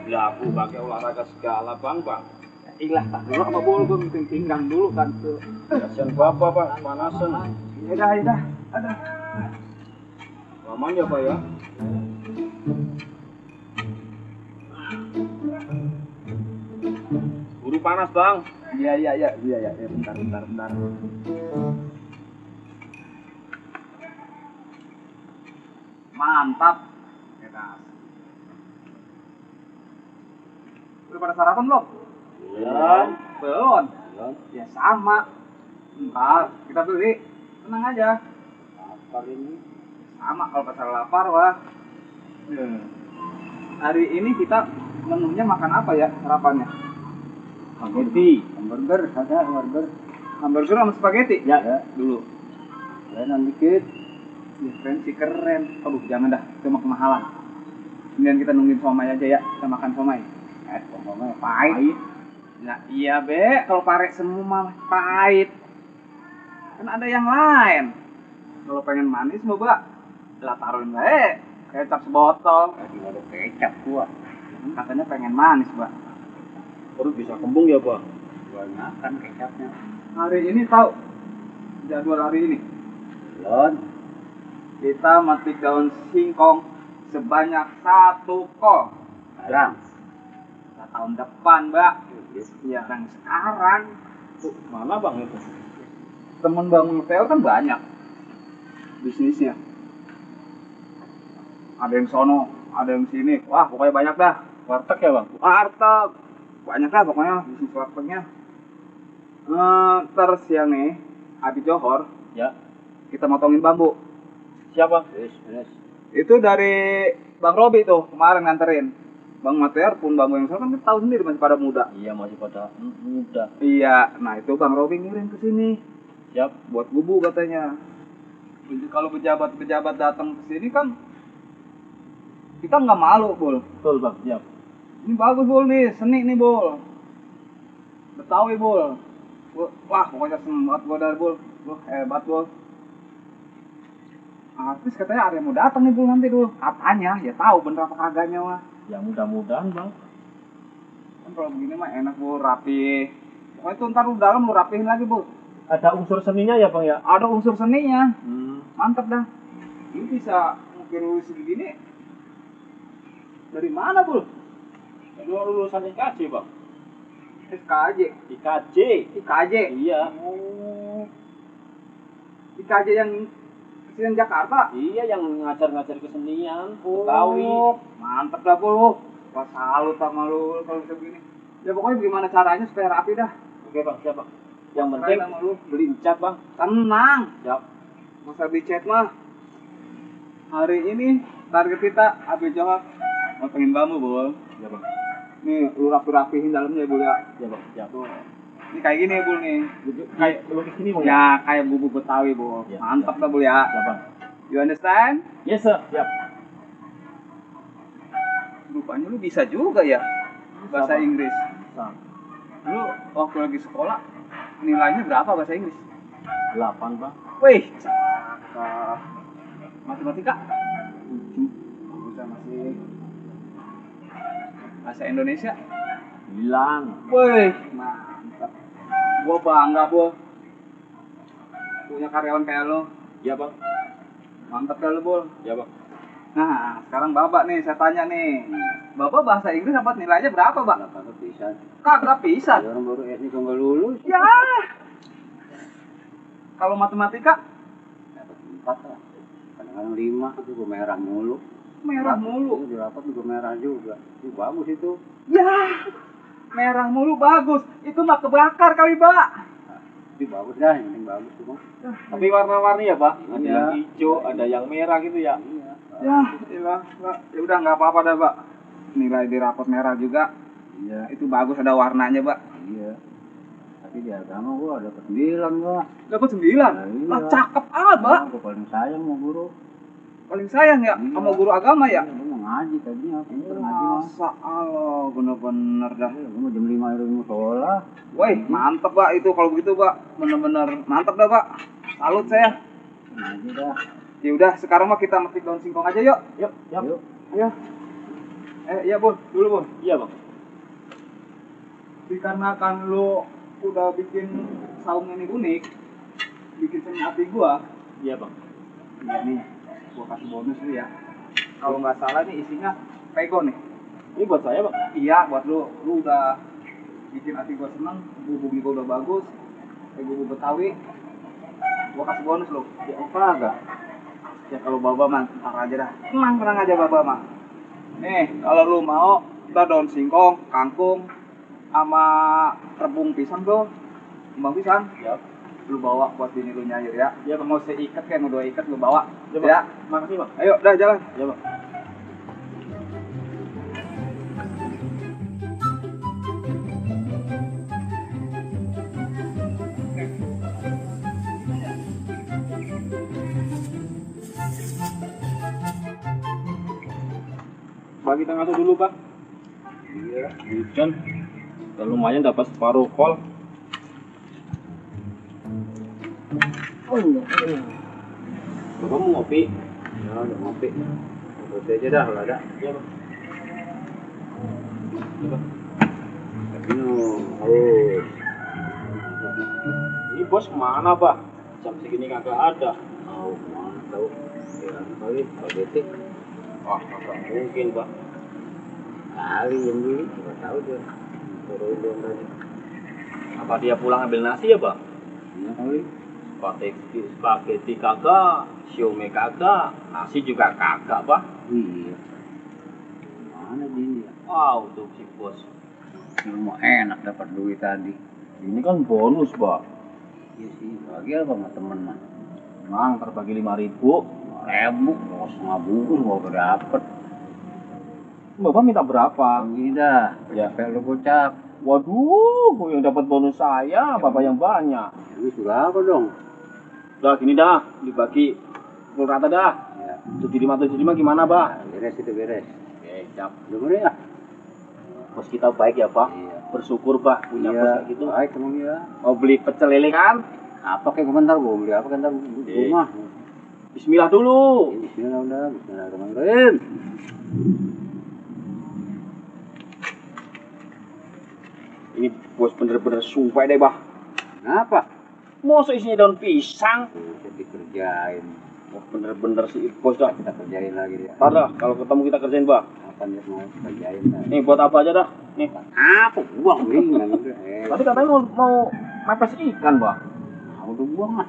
Ya aku pakai olahraga segala bang. Ilah, tar dulu apa boleh gua bikin pinggang dulu kan tuh. Kasihan bapak bang, panasan. Ya dah. Aduh. Lamanya pak ya. Buru panas bang. Iya, bentar. Mantap. Ya kan. Udah pada sarapan belum? Belum. Ya sama. Ntar kita beli. Tenang aja. Lapar ini. Sama kalau pasar lapar wah. Hari ini kita menunya makan apa ya sarapannya? Spaghetti. Hamburger, ada hamburger. Hamburger sama spaghetti? Ya. Dulu. Kerenan dikit. Ya, keren sih keren. Aduh, jangan dah, itu mah kemahalan. Kemudian kita nungguin somai aja ya, kita makan somai. Somai pahit. Nah, iya be, kalau pare semua mah pahit. Kan ada yang lain. Kalau pengen manis mau bak, lah taruhin bae kecap sebotol. Ada kecap gua. Katanya pengen manis bak. Perut bisa kembung ya bang. Banyakan kecapnya. Hari ini tahu jadwal hari ini? Belum. Kita metik daun singkong sebanyak 1 kol. Sekarang. Nah, tahun depan, Mbak. Ya, yang sekarang. Mana bang itu? Temen Bang Theo kan banyak bisnisnya. Ada yang sono, ada yang sini. Wah, pokoknya banyak dah. Warteg ya bang? Warteg. Banyak lah pokoknya bisnis wartegnya. Ntar siang nih, habis johor, Ya. kita motongin bambu. Siapa? Itu dari Bang Robi tuh, kemarin nganterin. Bang Matear pun bambu yang sana kan tahu sendiri masih pada muda. Iya masih pada muda. Iya, nah itu Bang Robi ngirim ke sini Siap. buat gubuk katanya. Kalau pejabat-pejabat datang ke sini kan kita nggak malu, Bol. Betul bang. Siap. Ini bagus, Bol nih, seni nih, Bol. Betawi, Bol. Wah, pokoknya seneng banget gua dari Bol. Lu hebat, Bol. Artis katanya ada yang mau datang nih, Bol, nanti dulu. Katanya, ya tahu bener apa kagaknya mah. Ya mudah-mudahan bang. Kan kalau begini mah enak, Bol, rapi. Pokoknya itu ntar lu dalam lu rapihin lagi, Bol. Ada unsur seninya ya bang ya? Ada unsur seninya. Mantap. Mantap dah. Ini bisa mungkin lulus begini. Dari mana, Bol? Lu lulusan IKJ bang? SKJ. IKJ. IKJ. Iya. Oh. IKJ yang kesenian Jakarta. Iya yang ngajar-ngajar kesenian. Betawi. Oh, mantep dah, Bol. Pas salut sama lu kalau bisa begini. Ya pokoknya gimana caranya supaya rapi dah. Oke bang. Siap bang. Yang Serahin penting sama lu. beli cat bang. Tenang. Siap. Masa bicet mah. Hari ini target kita habis jawab motongin bambu, Bol. Iya bang. Nih, lu rapi-rapihin dalamnya ya, Bol ya. Iya bang. Siap. Ini kayak gini, Bol nih. Kayak lukis ini bang. Ya, kayak bubuk Betawi, Bol. Ya, Mantap ya. dah, Bol ya. Siap bang. You understand? Yes sir. Siap. Rupanya lu bisa juga ya bahasa Bang. Inggris. Sam. Lu waktu lagi sekolah nilainya berapa bahasa Inggris? 8 bang. Wih, cakep. Matematika? 7. Bisa masih. Bahasa Indonesia? Bilang. Wih, mantap. Gua bangga, Bol. Punya karyawan kayak lo. Iya bang. Mantap dah lu, Bol. Iya bang. Nah, sekarang Bapak nih, saya tanya nih. Bapak bahasa Inggris dapat nilainya berapa, Pak? Kagak bisa. Kagak bisa. Orang baru SD kagak lulus. Ya. Kalau matematika Dapat 4 lah. Kadang-kadang 5 itu gue merah mulu. merah mulu. Itu dapat juga merah juga. Itu bagus itu. Ya. Merah mulu bagus. Itu mah kebakar kali, Pak. Itu bagus dah, yang penting bagus tuh bang. Tapi warna-warni ya, Pak? Ada Iya. yang hijau, ada yang merah gitu ya. Iya. Ya, iyalah, Pak. Ya udah nggak apa-apa dah, Pak. Nilai di rapot merah juga. Iya. Itu bagus ada warnanya, Pak. Iya. Tapi di agama gua dapat 9 gua. Dapat 9. Nah, iya. Lah cakep amat, Pak. Gua paling sayang sama guru. Paling sayang ya Iya. sama guru agama ya. Iya, gua mau ngaji tadinya, pinter ngaji mah. Masa Allah, bener-bener dah. Iya, gua mau jam 5 itu mau sholat. Woi, mantep, Pak. Itu kalau begitu, Pak. Bener-bener mantep dah, Pak. Salut saya. Ngaji dah. Ya udah, sekarang mah kita metik daun singkong aja yuk. Yuk, yuk. Yuk. Ayo. Iya, Bun. Dulu, Bun. Iya, Bang. Dikarenakan lu udah bikin saung ini unik, bikin seni hati gua. Iya, Bang. Iya nih, gua kasih bonus nih ya. Kalau nggak salah nih isinya pego nih. Ini buat saya, Bang. Iya, buat lu. Lu udah bikin hati gua seneng, bubuk gua udah bagus. Kayak bubuk Betawi. Gua kasih bonus lu. Ya, apa agak? Ya kalau Baba mah ntar aja dah. Tenang aja Baba mah. Nih, kalau lu mau ntar daun singkong, kangkung, sama rebung pisang tuh. Kembang pisang. Ya. Lu bawa buat bini lu nyair ya. Ya, Bang. Mau seikat kayak mau 2 ikat lu bawa. Ya, Bang. Ya. Makasih, Bang. Ayo, dah jalan. Ya, Bang. Bagi tengah tuh dulu, Pak. Iya. Hujan. Ya, lumayan dapat separuh kol. Oh iya. Bapak mau ngopi? Ya, udah ngopi. Ngopi aja dah kalau ada. Iya, Bang. Iya, Bang. Minum. Haus. Ini bos kemana, Pak? Jam segini kagak ada. Tahu mana tahu. Ya, kali spaghetti. Wah, kagak mungkin, Pak. Kali yang beli, nggak tahu dia. Suruh dia tadi. Apa dia pulang ambil nasi ya, Bang? Iya kali. Spaghetti kagak, siomay kagak, nasi juga kagak, Pak. Iya. Mana dia? Wow, tuh si bos. Mau enak dapat duit tadi. Ini kan bonus, Pak. Iya sih, bagi apa sama temen mah? Mang, terbagi 5.000. Ribu, mau setengah bungkus mau dapet. Bapak minta berapa? Gini dah, Ya. capek lu gocap. Waduh, yang dapat bonus saya, Bapak yang banyak. Ini sudah apa dong? Udah gini dah, dibagi pukul rata dah. Ya, 75 gimana, Pak? beres itu beres. Oke, siap. Udah ya? Bos kita baik ya, Pak. Iya. Bersyukur, Pak, punya bos kayak gitu. Baik emang ya. Mau beli pecel lele kan? Apa kayak komentar gua beli apa kan ntar rumah. Bismillah dulu. Bismillah udah, bismillahirrahmanirrahim. Ini bos bener-bener sumpah deh, Bah. Kenapa? Masa isinya daun pisang? Bisa dikerjain. Wah, bener-bener sih bos dah. Kita kerjain lagi dia. Ntar dah, kalau ketemu kita kerjain, Bah. Apa dia mau kerjain dah? Nih, buat apa aja dah. Nih. Apa buang ringan udah. Tadi katanya mau mepes ikan, Bah. Udah buang lah.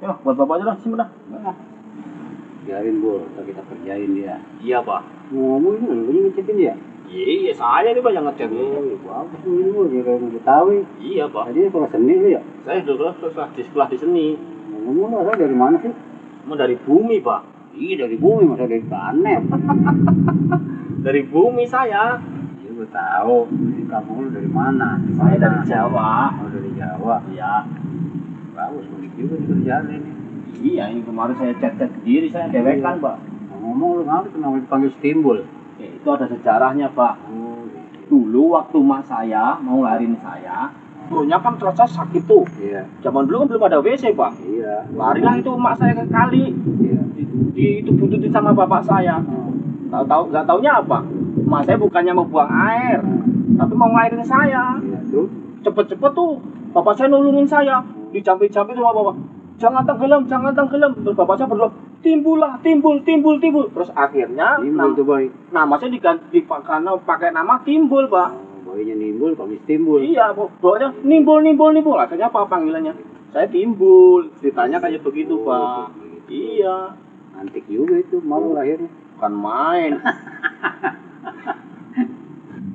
Ya, buat bapak aja dah, simpen dah. Nah, biarin bol, ntar kita kerjain dia. Iya, Pak. Ngomong ini lu ngecekin dia. Iya, saya nih, Pak, yang ngecek. Bagus ini bol, dia kayak Betawi. Iya, Pak. Tadi kalau seni lu ya. Saya dulu di sekolah di seni. Ngomong lu asal dari mana sih? Mau dari bumi, Pak. Iya dari bumi, masa dari planet. Dari bumi saya. Iya gua tahu. Di kampung lu dari mana? Saya dari Jawa. Oh dari Jawa. Iya. Bagus, unik juga dikerjain ini. Iya, ini kemarin saya cek diri, saya dewekan, Pak. Ngomong lu ngapa kenapa dipanggil Stimbul? Ya, itu ada sejarahnya, Pak. Oh, Dulu waktu mak saya mau ngelarin saya, dulunya kan terasa sakit tuh. iya, Zaman dulu kan belum ada WC, Pak. iya, Larilah itu mak saya ke kali. iya. Itu buntutin sama bapak saya. Tahu nggak taunya apa? Mak saya bukannya mau buang air, tapi mau ngelarin saya. Iya, terus? Cepet-cepet tuh, bapak saya nulungin saya. Dicampi-campi sama bapak. Jangan tenggelam, jangan tenggelam. Terus bapak saya berdoa, timbul. Terus akhirnya Timbul tuh boy. nama saya diganti karena pakai nama Timbul, Pak. Oh, boynya nimbul, panggil Stimbul. Iya, pokoknya nimbul. Akhirnya apa panggilannya? Saya Timbul. Ceritanya kayak begitu, Pak. Iya, Antik juga itu, malu lahirnya. bukan main.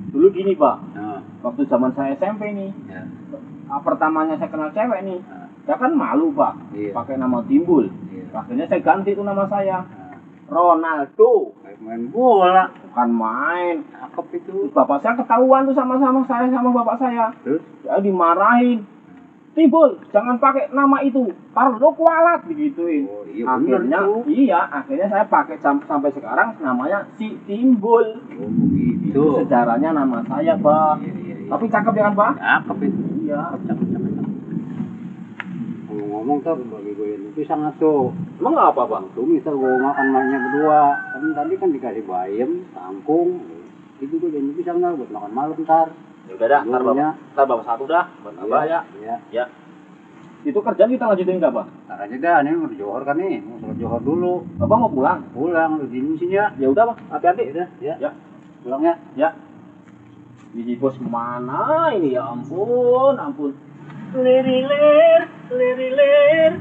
Dulu gini, Pak. Nah, Waktu zaman saya SMP nih, ya. pertamanya saya kenal cewek nih, Nah, saya kan malu, Pak. iya. Pakai nama Timbul. Iya. Akhirnya saya ganti itu nama saya. Nah, Ronaldo. kayak main bola. Bukan main. Cakep itu. Terus bapak saya ketahuan tuh sama-sama saya sama bapak saya. Terus? Saya dimarahin. Timbul, jangan pakai nama itu. Taruh lo kualat digituin. Oh, iya bener Akhirnya, tuh. akhirnya saya pakai sampai sekarang namanya si Timbul. Oh, begitu. Itu sejarahnya nama saya, Pak. Iya. Tapi cakep ya kan, Pak? Cakep itu. Iya. Cakep. Ngomong tuh bagi gue yang pisang tuh. Emang apa, Pak? Tuh misal gue makan maknya berdua. Kan tadi kan dikasih bayam, kangkung. Itu gue jadi pisang dah buat makan malam ntar. Ya udah dah, Dulunya. ntar bapak satu dah, buat abah ya. Iya. Itu kerjaan kita lanjutin nggak, Pak? Ntar aja dah, ini mau johor kan nih. Mau sholat johor dulu. Bapak mau pulang? Pulang, lu di sini ya. Ya udah, Pak. Hati-hati. Udah, ya. Ya. Pulang ya. Ya. Biji bos kemana ini ya ampun. Lirilir,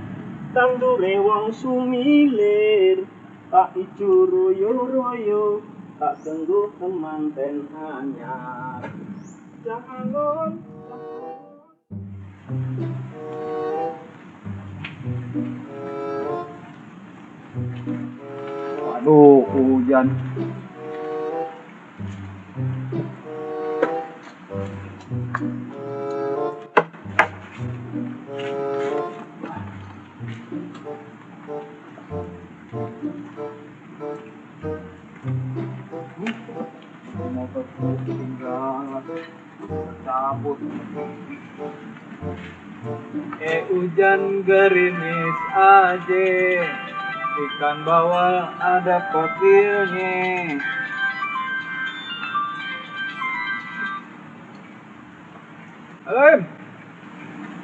tandure wong sumilir, tak ijo royo, tak tunggu kemanten anyar. Jangan. Waduh, hujan. Motor ketinggalan, cabut. Hujan gerimis aja, ikan bawal ada pakirnya. Halo,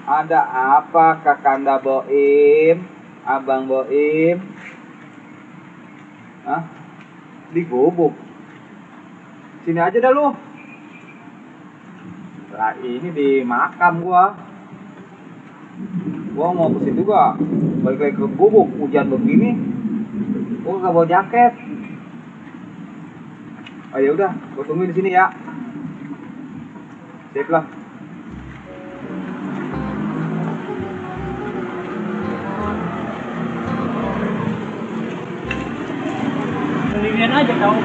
ada apa Kakanda Boim, Abang Boim? Hah? Digubuk. Sini aja dah lu. Lah ini di makam gua. Gua mau ke situ gua. Balik lagi ke gubuk, hujan begini. Gua nggak bawa jaket. Oh ya udah, gua tungguin di sini ya. Sip lah. Sendirian aja kau.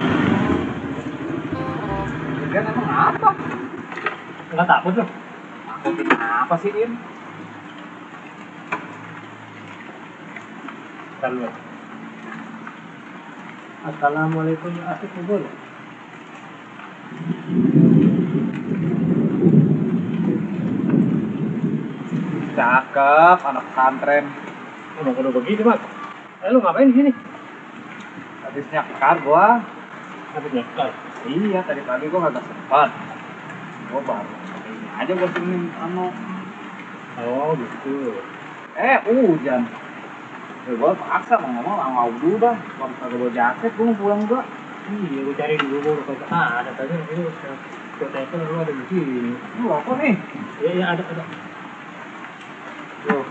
Kan emang apa? Nggak takut loh. Takutin apa sih, Im? Salam. Assalamualaikum asik kubur. Cakep, anak pesantren. Udah begitu, Mak. Lu ngapain di sini? Habis nyakar gua. Habis nyekal. Iya, tadi pagi gua kagak sempat. Gua baru ini aja gua sini Oh, gitu. Hujan. Gua paksa mau ngomong nggak udah dah. Kalau kagak bawa jaket gua mau pulang juga. Iya, gua cari dulu gua kata ada tadi ini telepon lu ada di sini. Lu apa nih? Iya, ada. Tuh.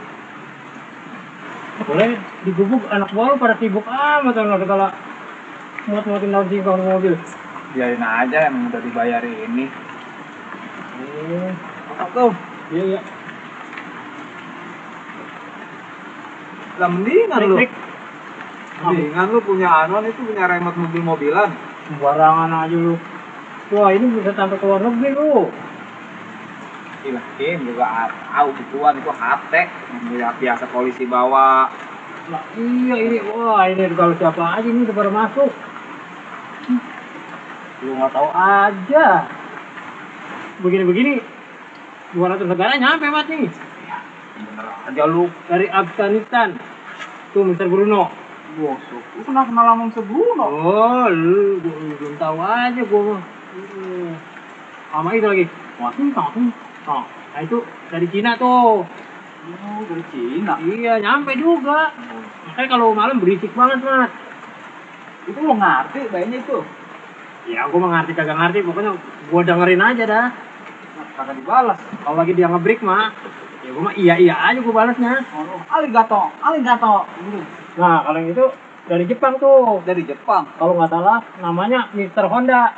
Boleh digubuk anak buah lu pada sibuk amat kalau kalau muat-muatin daun singkong di mobil. Biarin aja emang udah dibayar ini. Apa tuh? Iya. Lah mendingan lu. Trik. Mendingan lu punya anon itu punya remote mobil-mobilan. Sembarangan aja lu. Wah, ini bisa sampai ke luar negeri lu. Gila, Kim juga tahu gituan itu hate yang biasa polisi bawa. Nah, iya ini, wah ini kalau siapa aja ini udah pada masuk. Lu nggak tahu aja. Begini-begini 200 negara nyampe mat nih. Bener aja lu. Dari Afghanistan. Tuh Mr. Bruno. Bosok. Lu kenal sama Sebruno? Oh, lu belum tahu aja gua. Sama itu lagi. Nah itu dari Cina tuh. Oh, dari Cina. Iya, nyampe juga. Makanya kalau malam berisik banget, Mat. Itu lu ngerti bayarnya itu? Ya, gua mah ngerti kagak ngerti, pokoknya gua dengerin aja dah. Kagak dibalas. Kalau lagi dia nge-break mah, ya gua mah iya aja gua balasnya. Oh, aligato. Gitu. Nah, kalau yang itu dari Jepang tuh. Dari Jepang. Kalau nggak salah namanya Mr. Honda.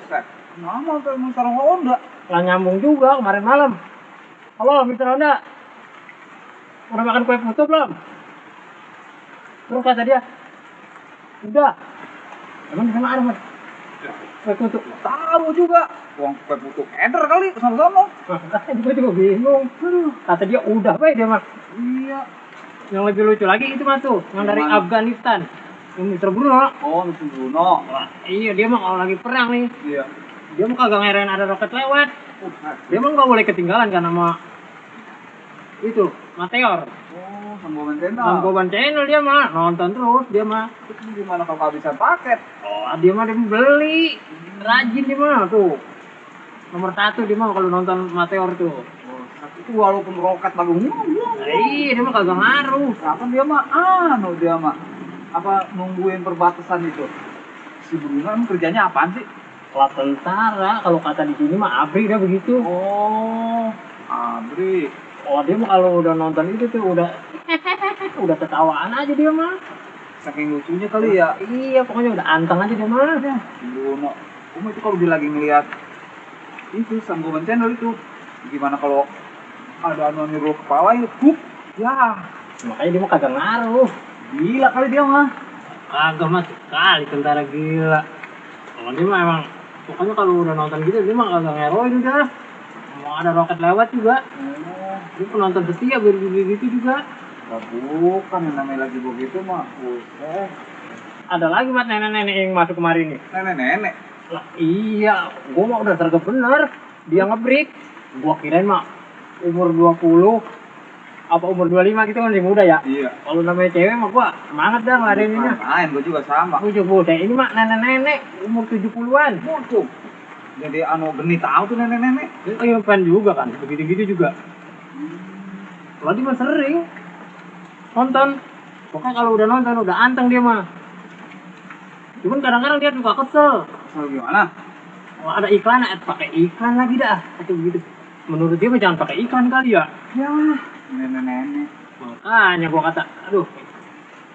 Set. Nama tuh emang sarung Honda. Lah nyambung juga kemarin malam. Halo Mr. Honda. Udah makan kue putu belum? Terus kata dia, udah. Emang di sana ada Mas? Kue putu. Tahu juga. Uang kue putu eder kali sama-sama. Gue juga bingung. Kata dia udah baik dia Mas. Iya. Yang lebih lucu lagi itu Mas tuh, yang dari Gimana? Afghanistan. Yang Mr. Bruno. Oh, Mr. Bruno. Iya dia mah kalau lagi perang nih, Iya. dia mah kagak ngerain ada roket lewat. Dia mah nggak boleh ketinggalan kan sama itu Meteor. Oh, Sanggoban Channel. Sanggoban Channel dia mah nonton terus dia mah. Itu gimana kalau kehabisan paket? Oh dia mah dia beli, rajin dia mah tuh. Nomor 1 dia mah kalau nonton Meteor tuh. Oh, itu walaupun roket lagi Iya dia mah kagak ngaruh. kapan dia mah apa nungguin perbatasan itu? Si Bruno emang kerjanya apaan sih? Lah tentara kalau kata di sini mah abri dia begitu. Oh, Abri. Oh dia mah kalau udah nonton itu tuh udah ketawaan aja dia mah. Saking lucunya kali ya. Iya pokoknya udah anteng aja dia mah. Si Bruno. Kamu itu kalau dia lagi ngeliat itu Sanggoban Channel itu, gimana kalau ada anu nyuruh kepala itu, hup, ya, Makanya dia mah kagak ngaruh. gila kali dia mah. Kagak mas sekali tentara gila. Kalau dia mah emang pokoknya kalau udah nonton gitu dia mah kagak ngeroin udah. Mau ada roket lewat juga. Dia penonton setia begitu juga. Nah, bukan yang namanya lagi begitu mah. Buset. Ada lagi mat nenek-nenek yang masuk kemarin nih. Nenek-nenek. Lah iya, gua mah udah sergap bener. Dia nge-break. Gua kirain mah umur 20 apa umur 25 gitu kan masih muda ya. Iya. Kalau namanya cewek mah gua semangat dah ngeladeninnya. Main, gue juga sama. Gua juga ini mah nenek-nenek umur 70-an. Muncul. Jadi anu geni tahu tuh nenek-nenek. Itu yang fan juga kan, begitu-gitu juga. Kalau dia mah sering nonton. Pokoknya kalau udah nonton udah anteng dia mah. Cuman kadang-kadang dia suka kesel. Soal gimana? Oh, ada iklan, pakai iklan lagi dah. Atau begitu. Menurut dia mah jangan pakai iklan kali ya. Ya, nenek-nenek. Makanya gua kata, aduh,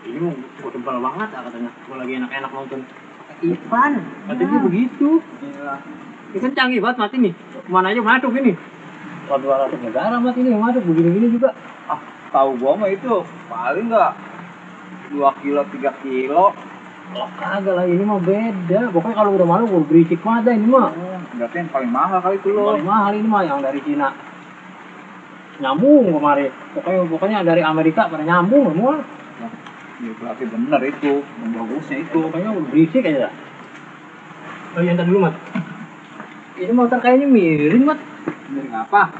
ini mau gua tebal banget katanya. Gua lagi enak-enak nonton. Pakai Ivan, katanya begitu. Iya. Ini kan canggih banget mati nih. Kemana aja masuk ini. Kalau 200 negara mati ini yang masuk begini-gini juga. Ah, tahu gua mah itu paling nggak 2 kilo 3 kilo. Lah kagak lah, ini mah beda. Pokoknya kalau udah malu gua berisik banget dah ini mah. Berarti yang paling mahal kali itu loh. Paling mahal ini mah yang dari Cina. Nyambung kemarin. Pokoknya dari Amerika pada nyambung semua. Ya berarti bener itu, yang bagusnya itu. Pokoknya berisik aja dah. Oh iya, ntar dulu Mat. Ini motor kayaknya miring Mat. Miring apa?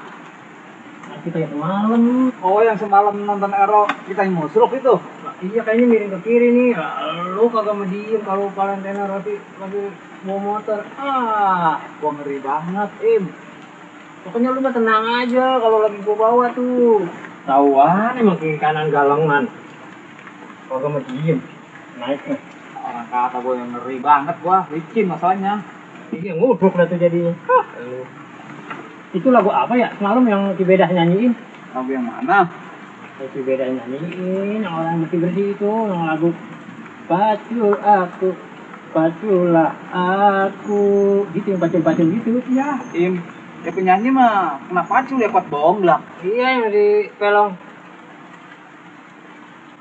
Nah, kita yang malam. Oh, yang semalam nonton Ero kita yang musruk itu. Nah, iya kayaknya miring ke kiri nih. Lu kagak mau diem kalau Valentino lagi bawa motor. Gua ngeri banget, Im. Pokoknya lu mah tenang aja kalau lagi gua bawa tuh. Tauan emang kiri kanan galengan. Kagak mau diem. Naik nih. Orang kata gua yang ngeri banget gua, licin masalahnya. Iya nguduk lah tuh jadinya. Itu lagu apa ya? Semalam yang Cibedah nyanyiin. Lagu yang mana? Cibedah nyanyiin yang orang bersih itu, yang lagu Pacul aku, paculah aku, gitu yang pacul-pacul gitu. Ya, Im. Ya penyanyi mah kena pacul ya kuat bonglak. Iya yang di pelong.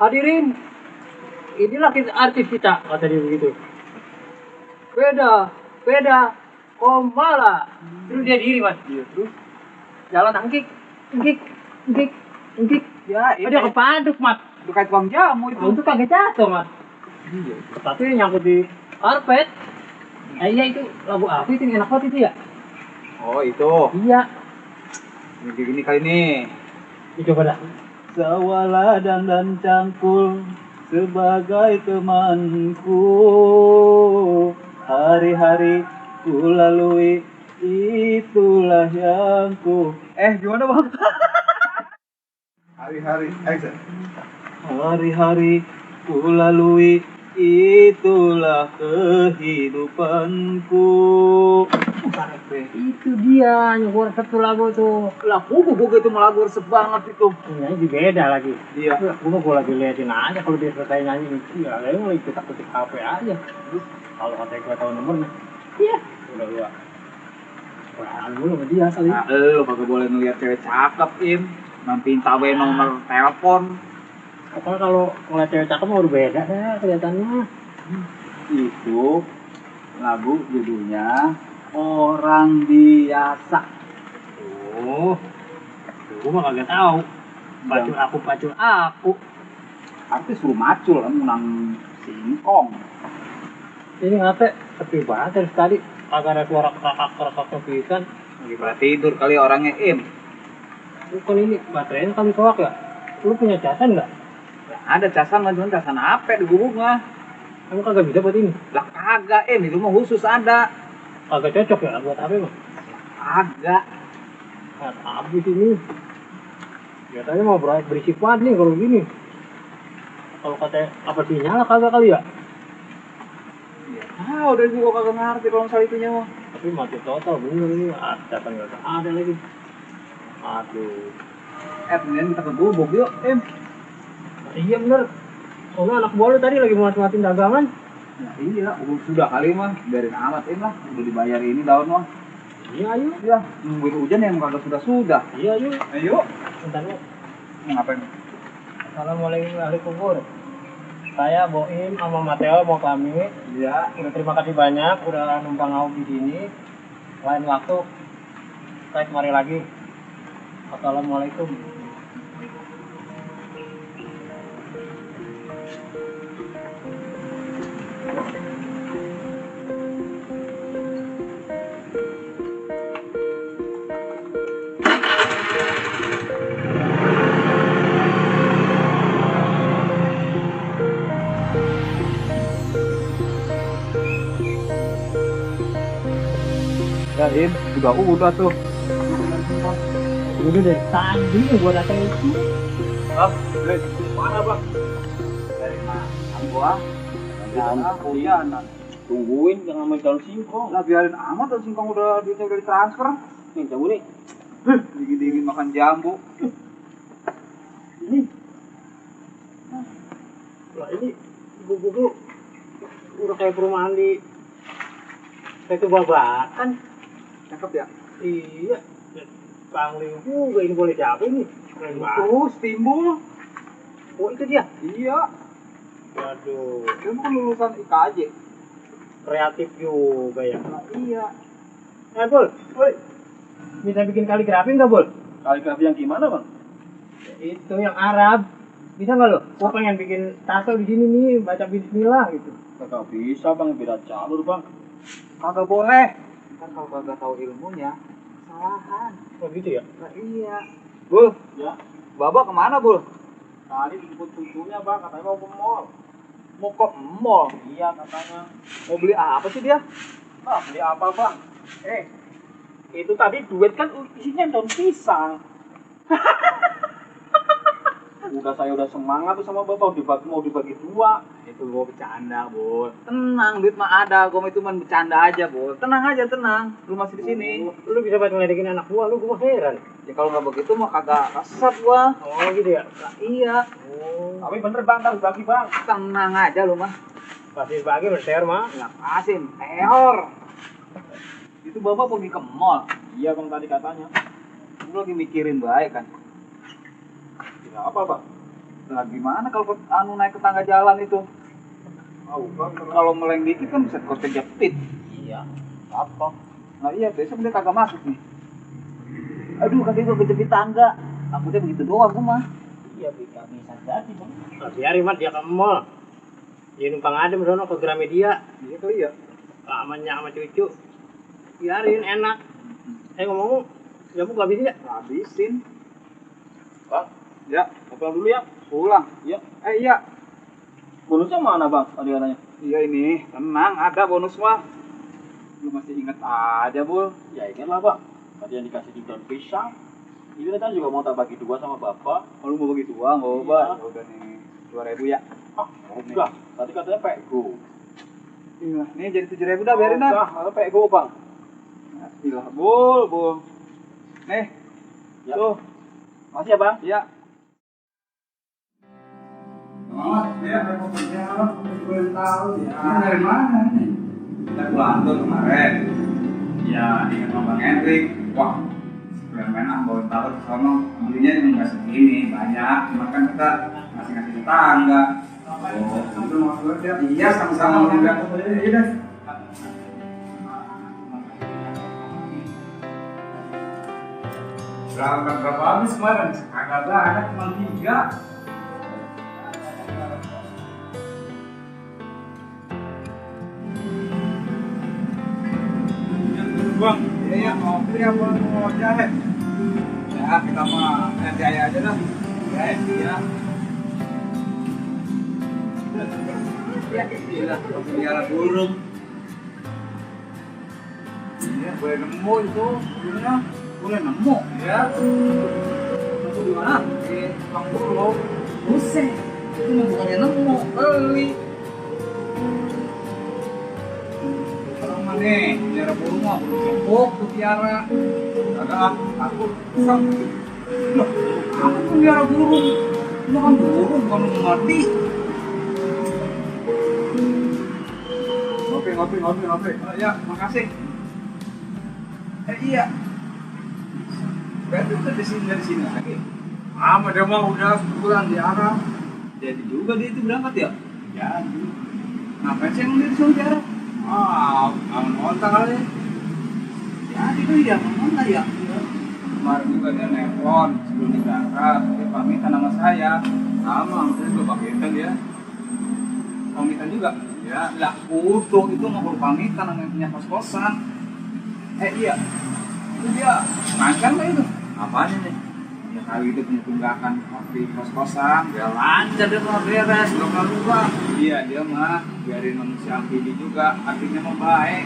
Hadirin, inilah artis kita, kata dia begitu. Beda, Komala. Terus dia diri Mas. Iya, terus. Jalan angkik. Ya, Oh, dia kepaduk Mas. itu kayak tukang jamu itu. Untuk kagak jatuh Mas. Iya. Tapi nyangkut di karpet. Iya itu lagu apa itu yang enak banget itu ya? Oh, itu. Iya. Ini gini kali nih. Coba dah. Sawala dan cangkul sebagai temanku, hari-hari ku lalui itulah yang ku. Gimana bang? Hari-hari, hari-hari ku lalui itulah kehidupanku. Itu dia nyukur satu lagu tuh. Lah, buku itu malah gue resep banget itu. Nyanyi beda lagi. Iya. Gue lagi liatin aja kalau dia selesai nyanyi itu ya, lalu lagi ketik HP aja. Terus kalau katanya gue tahu nomornya, iya. Udah gua. Wah, dulu sama dia kali. Nah, lu kagak boleh ngeliat cewek cakep, Im. Nanti tahu nomor telepon. Pokoknya kalau ngeliat cewek cakep mah udah beda deh kelihatannya. Itu lagu judulnya Orang Biasa. Oh, gue mah kagak tahu. Pacul aku. Artis suruh macul kan menang singkong. Ini ngate sepi banget dari tadi. Kagak ada suara kerakak pisan. Lagi pada tidur kali orangnya, Im. Bukan ini baterainya kali kewak ya. Lu punya casan nggak? Ada casan mah, cuman casan apa di gubuk mah. Kamu kagak bisa buat ini. Lah kagak, Im. Itu mah khusus ada. Kagak cocok ya buat apa mah? Kagak. Nah, habis ini. Biasanya mau berisik banget nih kalau gini. Kalau katanya apa sih nyala kagak kali ya? Ah, udah gua kagak ngerti kalau misalnya itunya mah. Tapi mati total bener ini. Casan nggak ada lagi. Aduh. Mendingan kita ke gubuk yuk, Im. Iya bener. Soalnya anak buah lu tadi lagi mati-matiin dagangan. Ya iya, sudah kali mah. Biarin amat, Im lah. Udah dibayar ini daun mah. Iya ayo. Ya, nungguin hujan yang kagak sudah. Iya ayo. Ayo. Bentar lu. Ngapain? Assalamualaikum warahmatullahi wabarakatuh. Saya Boim sama Mateo mau pamit. Iya. Udah terima kasih banyak udah numpang ngau di sini. Lain waktu saya kemari lagi. Assalamualaikum. Ya, Im, udah tuh. Udah dari tadi gua datang itu. Ah, mana bang? Dari mana? Gua. Hujanan. Tungguin jangan main daun singkong. Lah biarin amat tuh singkong duitnya udah ditransfer. Nih cabut nih. Dingin-dingin makan jambu. Ini. Lah ini ibu-ibu udah kayak perumahan di Itu babakan. Cakep ya? Iya. Pangling juga ini boleh siapa ini? Keren banget. Terus timbul. Oh itu dia. Iya. Waduh, Dia bukan lulusan IKJ. kreatif juga ya. Nah, iya. Bul, bisa bikin kaligrafi nggak, Bul? Kaligrafi yang gimana, Bang? Itu yang Arab. Bisa nggak lo? Gua pengen bikin tato di sini nih, baca bismillah gitu. Kagak bisa, Bang, beda jalur, Bang. Kagak boleh. Kan kalau kagak tahu ilmunya, kesalahan. Oh gitu ya? Nah, iya. Bul, Ya, Baba kemana, Bul? tadi dijemput cucunya, Bang, katanya mau ke mall. Mau ke mall. Iya, katanya. Mau beli apa sih dia? Ah, beli apa, Bang? Itu tadi duit kan isinya daun pisang. Udah semangat tuh sama Bapak, mau dibagi 2. Itu gua bercanda, Bul. Tenang, duit mah ada. Gua itu bercanda aja, Bul. Tenang aja, tenang. Lu masih di sini. Lu bisa banget ngeledekin anak gua, gua heran. Ya kalau nggak begitu mah kagak kasar gua. Oh gitu ya? Lah, iya. Oh, Tapi bener, Bang, harus bagi, Bang. Tenang aja lu mah. pasti bagi berter mah. Ngapasin? Teor. Itu Bapak pergi ke mall. Iya, Bang, tadi katanya. Lu lagi mikirin baik kan? Ya, apa, Bang? Nah, gimana kalau naik ke tangga jalan itu? Bang. Kalau meleng dikit kan bisa kejepit. Iya. Apa? Nah iya, besok dia kagak masuk nih. Aduh, kaki gua kejepit tangga. Takutnya begitu doang gua mah. Iya, bisa jadi, Bang. Biarin mat dia ke mall. Dia numpang adem sono ke Gramedia. Iya kali ya. Amannya sama cucu. Biarin enak. Ngomong, ya bu habisin ya? Habisin. Bang, Ya, pulang dulu ya. pulang. Iya. Iya. Bonusnya mana, Bang? Tadi katanya. Iya ini, tenang, ada bonus mah. Lu masih inget aja, Bul. Ya, ingat lah, Bang. Tadi yang dikasih di daun pisang. Ini kan juga mau tak bagi 2 sama Bapak. Kalau mau bagi dua, nggak apa. Iya. Ya udah nih, 2.000 ya. Ah, enggak. Tadi katanya pego. Iya, nih jadi 7.000 dah, biarin dah. Enggak, kalau pego, Bang. Iya, Bul. Nih, Ya. tuh. Masih ya, Bang? Iya. Dia mau kerja, boleh tahu ya. Ini dari mana nih? Kita Bantul kemarin. Ya, ingat sama Bang Hendrik. Wah, sekalian main bawa tahu ke sono. Belinya cuma nggak segini, banyak. Cuma kan kita ngasih tetangga. Oh, itu maksudnya dia. Iya, sama-sama juga. Iya deh. Berapa habis kemarin? Kagak banyak, cuma 3. Bang, iya mau beli apa mau jahe? Ya kita mah jahe aja dah. Jahe ya. Ya gila, pelihara burung. Iya, boleh nemu itu burungnya, boleh nemu ya. Nemu di mana? Di Bang Burung. Buset, itu mah bukannya nemu, beli. Nih, piara burung mah burung kepok tuh piara. Kagak, aku sang. Loh, apa tuh piara burung? Itu kan burung, bukan mati. Ngopi. Oh, ya, makasih. Iya. Berarti udah dari sini lagi. Dia mah udah sebulan di Arab. Jadi juga dia itu berangkat ya? Jadi. Ngapain sih yang dia disuruh di Arab? Aman otak kali. Ya, itu dia, mana ya? Kemarin juga dia nelpon sebelum berangkat, dia pamitan sama saya. Sama, saya juga pamitan dia. Pamitan juga? Ya, lah utuh itu nggak perlu pamitan sama yang punya kos-kosan. Iya, itu dia lancar nggak itu? Apanya nih? Ya kali itu punya tunggakan di kos-kosan, dia lancar dia mah beres, luka-luka. Iya, dia mah biarin manusia amphibie juga, artinya mah baik.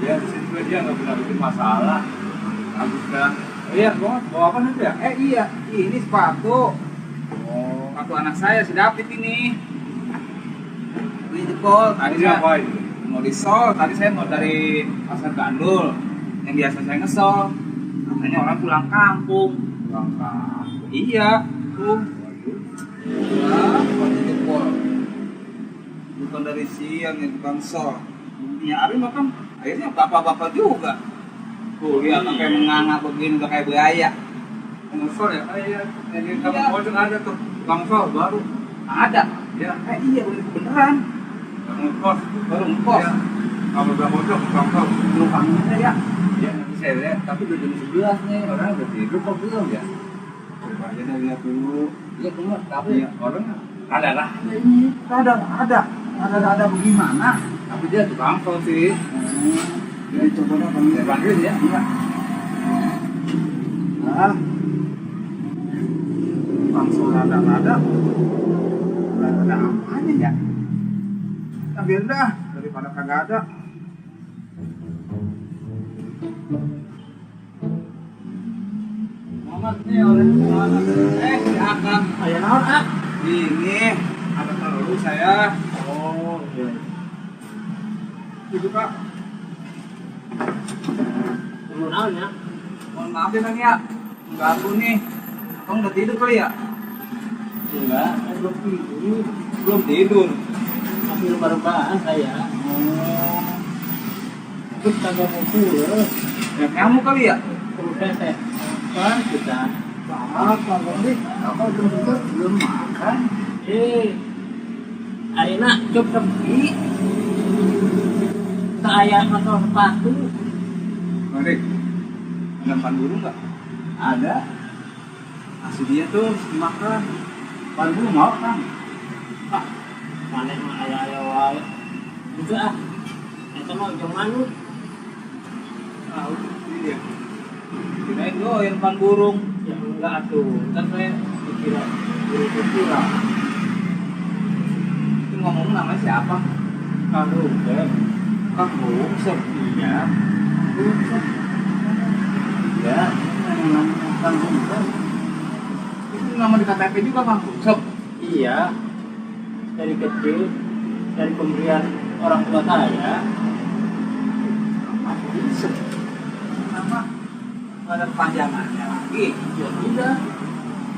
Ya di situ dia nggak pernah bikin masalah. Bagus kan? Iya, bawa apa nanti ya? Iya, ini sepatu. Oh, sepatu anak saya si David ini. Ini jempol. Tadi saya mau disol. Tadi saya mau dari pasar Gandul. Yang biasa saya ngesol. Katanya orang pulang kampung. Pulang kampung. Iya, tuh. Sepatu jempol. Bukan dari siang ya, bukan sol. Buktinya Ari makan Akhirnya bapak-bapak juga. Tuh lihat kayak menganga begini udah kayak buaya. Bangsal ya kayak jadi kampung pojok ada tuh bangsal baru Ada. ya. Iya beneran. Ngekos Baru ngkos. ya. Kalau udah pojok bangsal Numpangnya ya. ya nanti saya lihat tapi udah jam 11 nih orang udah tidur kok belum ya. Coba aja deh lihat dulu. Iya cuma tapi Iya orang ada lah. Ini ada bagaimana? tapi dia tuh bangsal sih. Jadi coba dong kami Saya panggil ya. Iya. Nah. Bangsal ada apanya ya? Ambil dah daripada kagak ada. Muhammad nih oleh mana? Si Akang. Ayah naon ah? Ini ada perlu saya. Oh, iya. Itu Kak. Perlu naon ya? Mohon maaf ya Kang ya. Ganggu nih. Kamu udah tidur kali ya? Enggak, saya belum tidur. Belum tidur. Masih lebar-lebaran saya. Oh. Terus kagak mau pulang. Ya kamu kali ya? Perlu teteh. Kan kita. Apa nih? Apa belum makan? Ayeuna cuk sepi. Saya motor sepatu. Mari. Ada pan burung nggak? Ada. Kasih dia tuh dimakan. Pan burung mau kan? Mana mah aya wae. Juga ah. Eta mah ujung manut. Tahu iya. Kirain doyan pan burung. Ya enggak atuh. Kan saya dikira kira-kira. Itu ngomong namanya siapa? Kang Ruben. Kang Rusep. Iya. Ya, memang Kang Ruben. Itu nama di KTP juga Kang Rusep. Iya. Dari kecil, dari pemberian orang tua saya. Nama nggak ada panjangannya lagi. Ya tidak.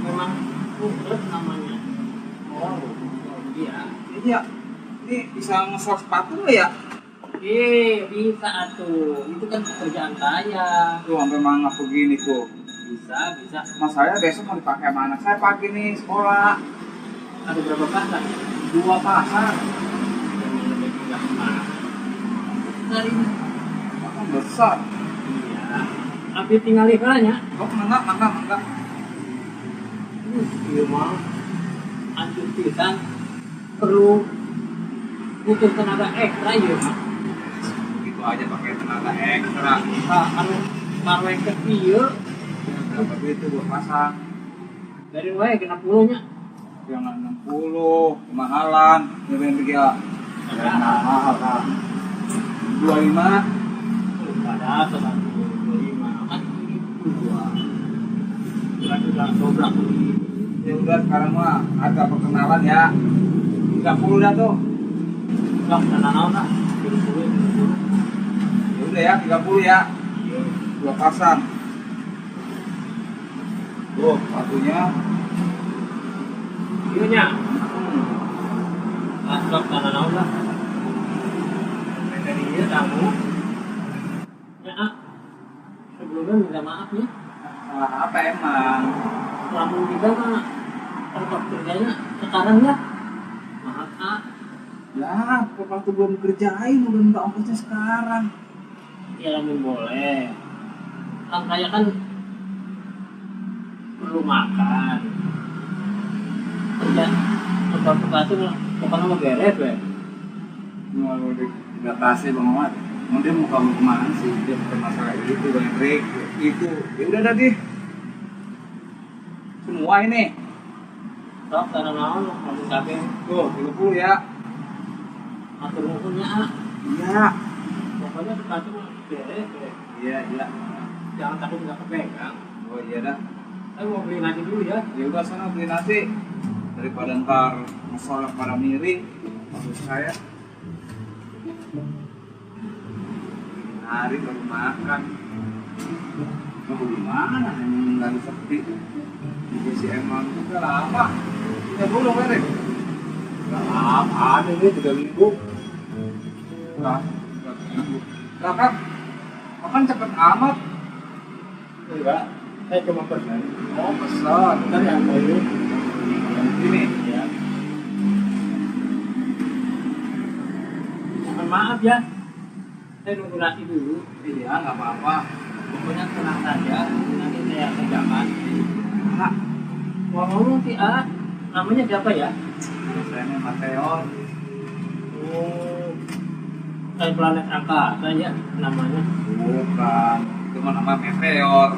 Memang Ruben namanya. Oh, iya. Iya. Ini bisa ngesor sepatu nggak ya? Bisa atuh. Itu kan pekerjaan saya. Tuh sampai mangap begini tuh. Bisa. Mas saya besok mau dipakai sama anak saya pagi nih sekolah. Ada berapa pasang? 2 pasang. Dari ini. Pasang besar. Iya. Tapi tinggal ikannya. Oh mangga. Iya mau. Anjur pisan. Perlu butuh tenaga ekstra ya. Gitu aja pakai tenaga ekstra. Anu marwek ke ieu Berapa duit itu 2 pasang? dari wae kena puluhnya. Jangan 60, kemahalan. Nyebelin dia. Mahal Kak. 25. Pada atas 25 kan dua. Berarti udah dobrak. Ya udah sekarang mah harga perkenalan ya. 30 dah tuh. Enggak naon lah. Ya udah ya 30 ya. 2 pasang. Tuh, sepatunya. Iya nya. Asok naon lah. Dari dia kamu. Ya ah. Sebelumnya minta maaf ya. Salah apa emang? Lamun kita mah tempat kerjanya sekarang ya. Maaf ah. Lah, kok waktu belum kerjain udah minta ongkosnya sekarang. Ya lamun boleh. Kan saya kan perlu makan. Kerja tempat sepatu pokoknya mau beres ya. Mau dibatasi Bang Ahmad. Mau dia mau kamu kemana sih? Dia bukan masalah itu, Bang Hendrik. Itu, ya udah tadi. Semua ini. Sok tanah naon lamun kabeh Tuh, 30 ya. atur nuhunnya ah. Iya. Pokoknya sepatu mah beres ya. Iya. Jangan takut nggak kepegang. Oh iya dah. Saya mau beli nasi dulu ya. Ya udah sana beli nasi. Daripada ntar masalah pada miring. Maksud saya. Hari baru makan. Mau gimana? Emang lagi sepi. Jadi si emang udah lama. Punya burung kan? Nggak apa ada nih 3.000. Nah, Kakak, makan cepet amat. Enggak, saya cuma pesan. Oh, pesan. Bentar ya, bayu. Ini. Ya. Mohon maaf ya, saya nunggu nasi dulu. Iya, nggak apa-apa. Pokoknya tenang saja, nanti saya kerjakan. Ah, Ngomong si A, namanya siapa ya? saya ini Mateo. Oh, kayak planet angkasa ya namanya. Bukan, cuma nama meteor.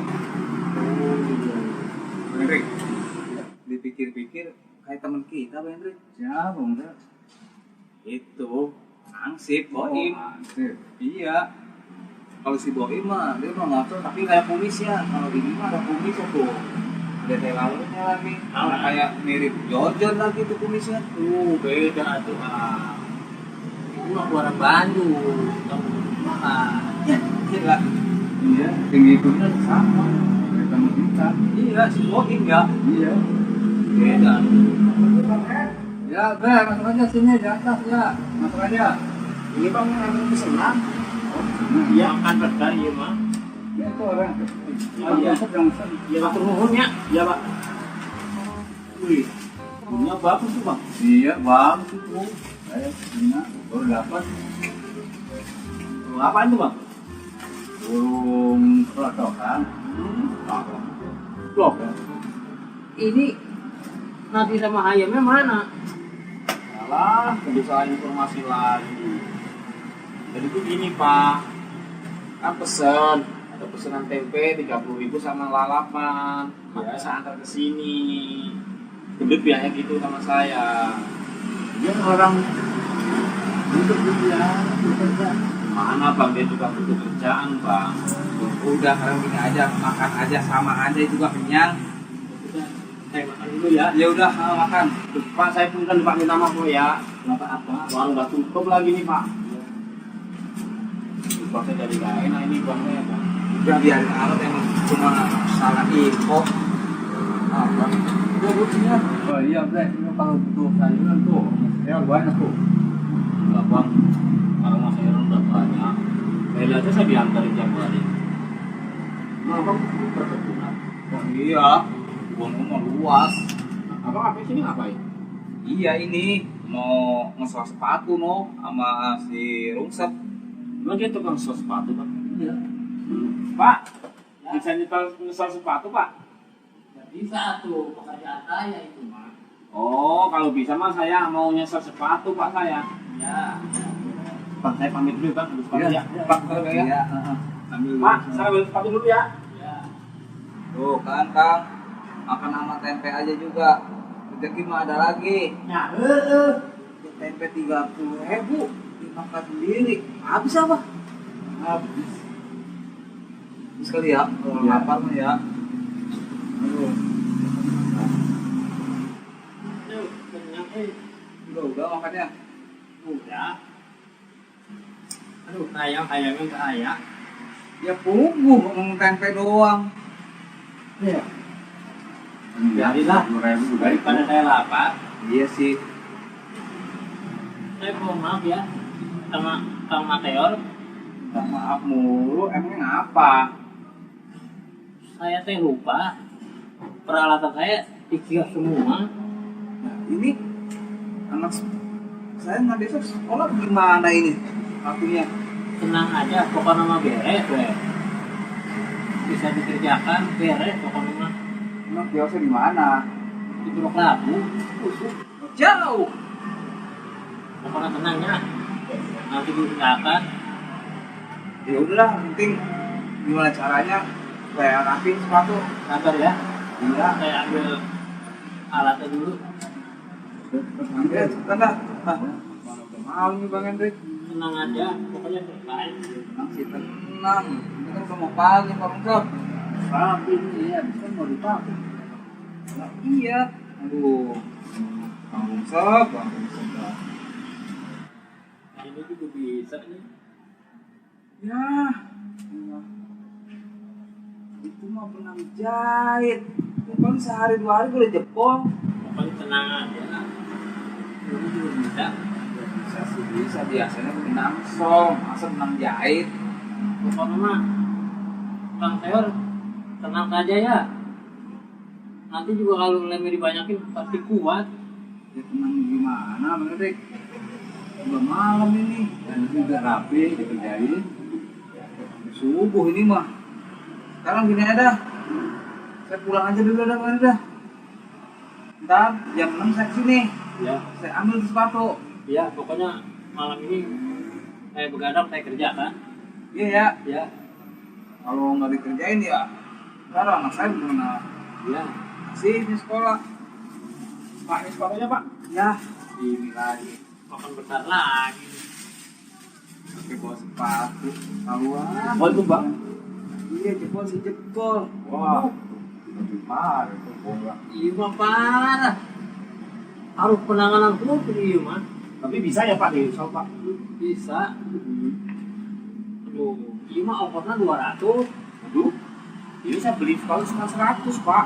Oh, iya. Hendrik, dipikir-pikir kayak teman kita, Bang Hendrik. Siapa, Bang? Itu Ansip, Boim. Ansip. Iya. Kalau si Boim mah dia mah ngocok tapi kayak kumis ya. Kalau ini mah ada kumisnya tuh. Ada teh lalunya lagi. Kayak mirip Jorjon lagi tuh kumisnya. Beda tuh. Itu mah orang Bandung. Ya, gila. Iya, tinggi itunya sama. Kayak teman kita. Iya, si Boim ya. Iya. Beda. Ya, Ber, masuk aja sini di atas ya. Masuk aja. Ini bang yang pesenan. Iya, angkat berkah iya mah. Ya, itu orang. Iya. Sedang Iya, matur nuhun ya. Iya, Pak. Wih, punya bagus tuh, Bang. Iya, bang, itu. Saya punya baru dapat Apaan tuh, Bang? burung pelotokan. Loh, ini nasi sama ayamnya mana? Salah, kebiasaan informasi lagi. Jadi tuh gini Pak, kan pesen, ada pesanan tempe 30.000 sama lalapan, makanya saya antar ke sini. Gendut biasanya gitu sama saya. Dia orang hidup dia bekerja. Mana Bang, dia juga butuh kerjaan Bang. Udah sekarang gini aja, makan aja sama aja juga kenyang. Saya makan dulu ya. Ya udah, makan. Pak, saya pun kan Pak minta maaf ya. Kenapa apa? Warung udah tutup lagi nih Pak. Pak saya jadi gak enak ini Bangnya Bang. Udah biarin alat yang cuma salah info. Apa? Udah buktinya. Oh iya, Bre. Ini kalau butuh sayuran tuh, ya banyak tuh. Enggak Bang, karena Mas Heron udah banyak. Saya aja saya diantarin tiap hari. Nah, Bang, perkebunan. Oh iya, kebun luas. Abang apa sini ngapain? Iya ini mau ngesel sepatu no sama si Rungsep. Emang dia tukang ngesel sepatu Pak? Iya. Pak, bisa ngesel sepatu Pak? Nggak bisa tuh, pekerjaan saya itu, Mas. Oh, kalau bisa mah saya mau nyesel sepatu Pak saya. Ya. Pak, saya pamit dulu Bang, ambil sepatu ya. Pak, ya. Ambil dulu. Pak, saya ambil sepatu dulu ya. Ya. Tuh kan Kang, makan sama tempe aja juga. Rezeki mah ada lagi. Ya, Tempe 30.000 dimakan sendiri. Habis apa? habis. Habis kali ya, kalau lapar mah ya. Aduh, Aduh, kenyang, udah makannya. udah. Aduh, ayamnya nggak ayak. Ya puguh ngomong tempe doang. Iya. Biarinlah, 10.000 daripada saya lapar. Iya sih. Saya mohon maaf ya sama Kang Mateor. Minta maaf mulu, emangnya apa? Saya teh lupa peralatan saya dikios semua. Nah, ini anak saya nggak besok sekolah gimana ini? Akunya Tenang aja, pokoknya mah beres, bisa dikerjakan, beres pokoknya mah. emang biasa di mana? Di Purwok Labu, Jauh. pokoknya tenangnya. Nanti dikerjakan. Ya udahlah, penting gimana caranya supaya rapi sepatu. Sabar ya, Iya. saya ambil alatnya dulu. Ambil tanda. Mana udah mau nih Bang Hendrik? Tenang aja, pokoknya selesai. Tenang sih tenang. Ini kan udah mau pagi Bang Sob. Tapi ini ya, bisa mau dipakai. Nah, iya. Aduh. Bang Sob, Bang Sob. Ini juga bisa nih. Ya. Itu mah pernah jahit. Itu kan sehari 2 hari gue udah jebol. Pokoknya tenang aja. Ini juga bisa. Bisa sih bisa biasanya gue benang som, masa benang jahit. Pokoknya mah Kang Teor tenang saja ya. Nanti juga kalau lemnya dibanyakin pasti kuat. Ya tenang gimana, Bang Hendrik? Udah malam ini, dan udah rapi dikerjain. Subuh ini mah. Sekarang gini ada, saya pulang aja dulu dah, Bang Hendrik. Ntar jam 6 saya kesini. Ya, Saya ambil sepatu. ya pokoknya malam ini saya begadang, saya kerja kan. Iya ya. Ya, Kalau nggak dikerjain ya, ntar anak saya gimana? ya. Masih di sekolah. Pak, ini sepatunya Pak. Ya, ini lagi. Makan besar lagi. Pakai bawa sepatu. Tahuan. Oh itu Bang. Iya, jempol si jempol. Wah. Lebih parah itu bola. Iya mah parah. Harus penanganan khusus iya mah. Tapi bisa ya Pak di shop Pak? Bisa. Aduh, iya mah ongkosnya 200. Aduh. Ini saya beli sekali cuma 100 Pak.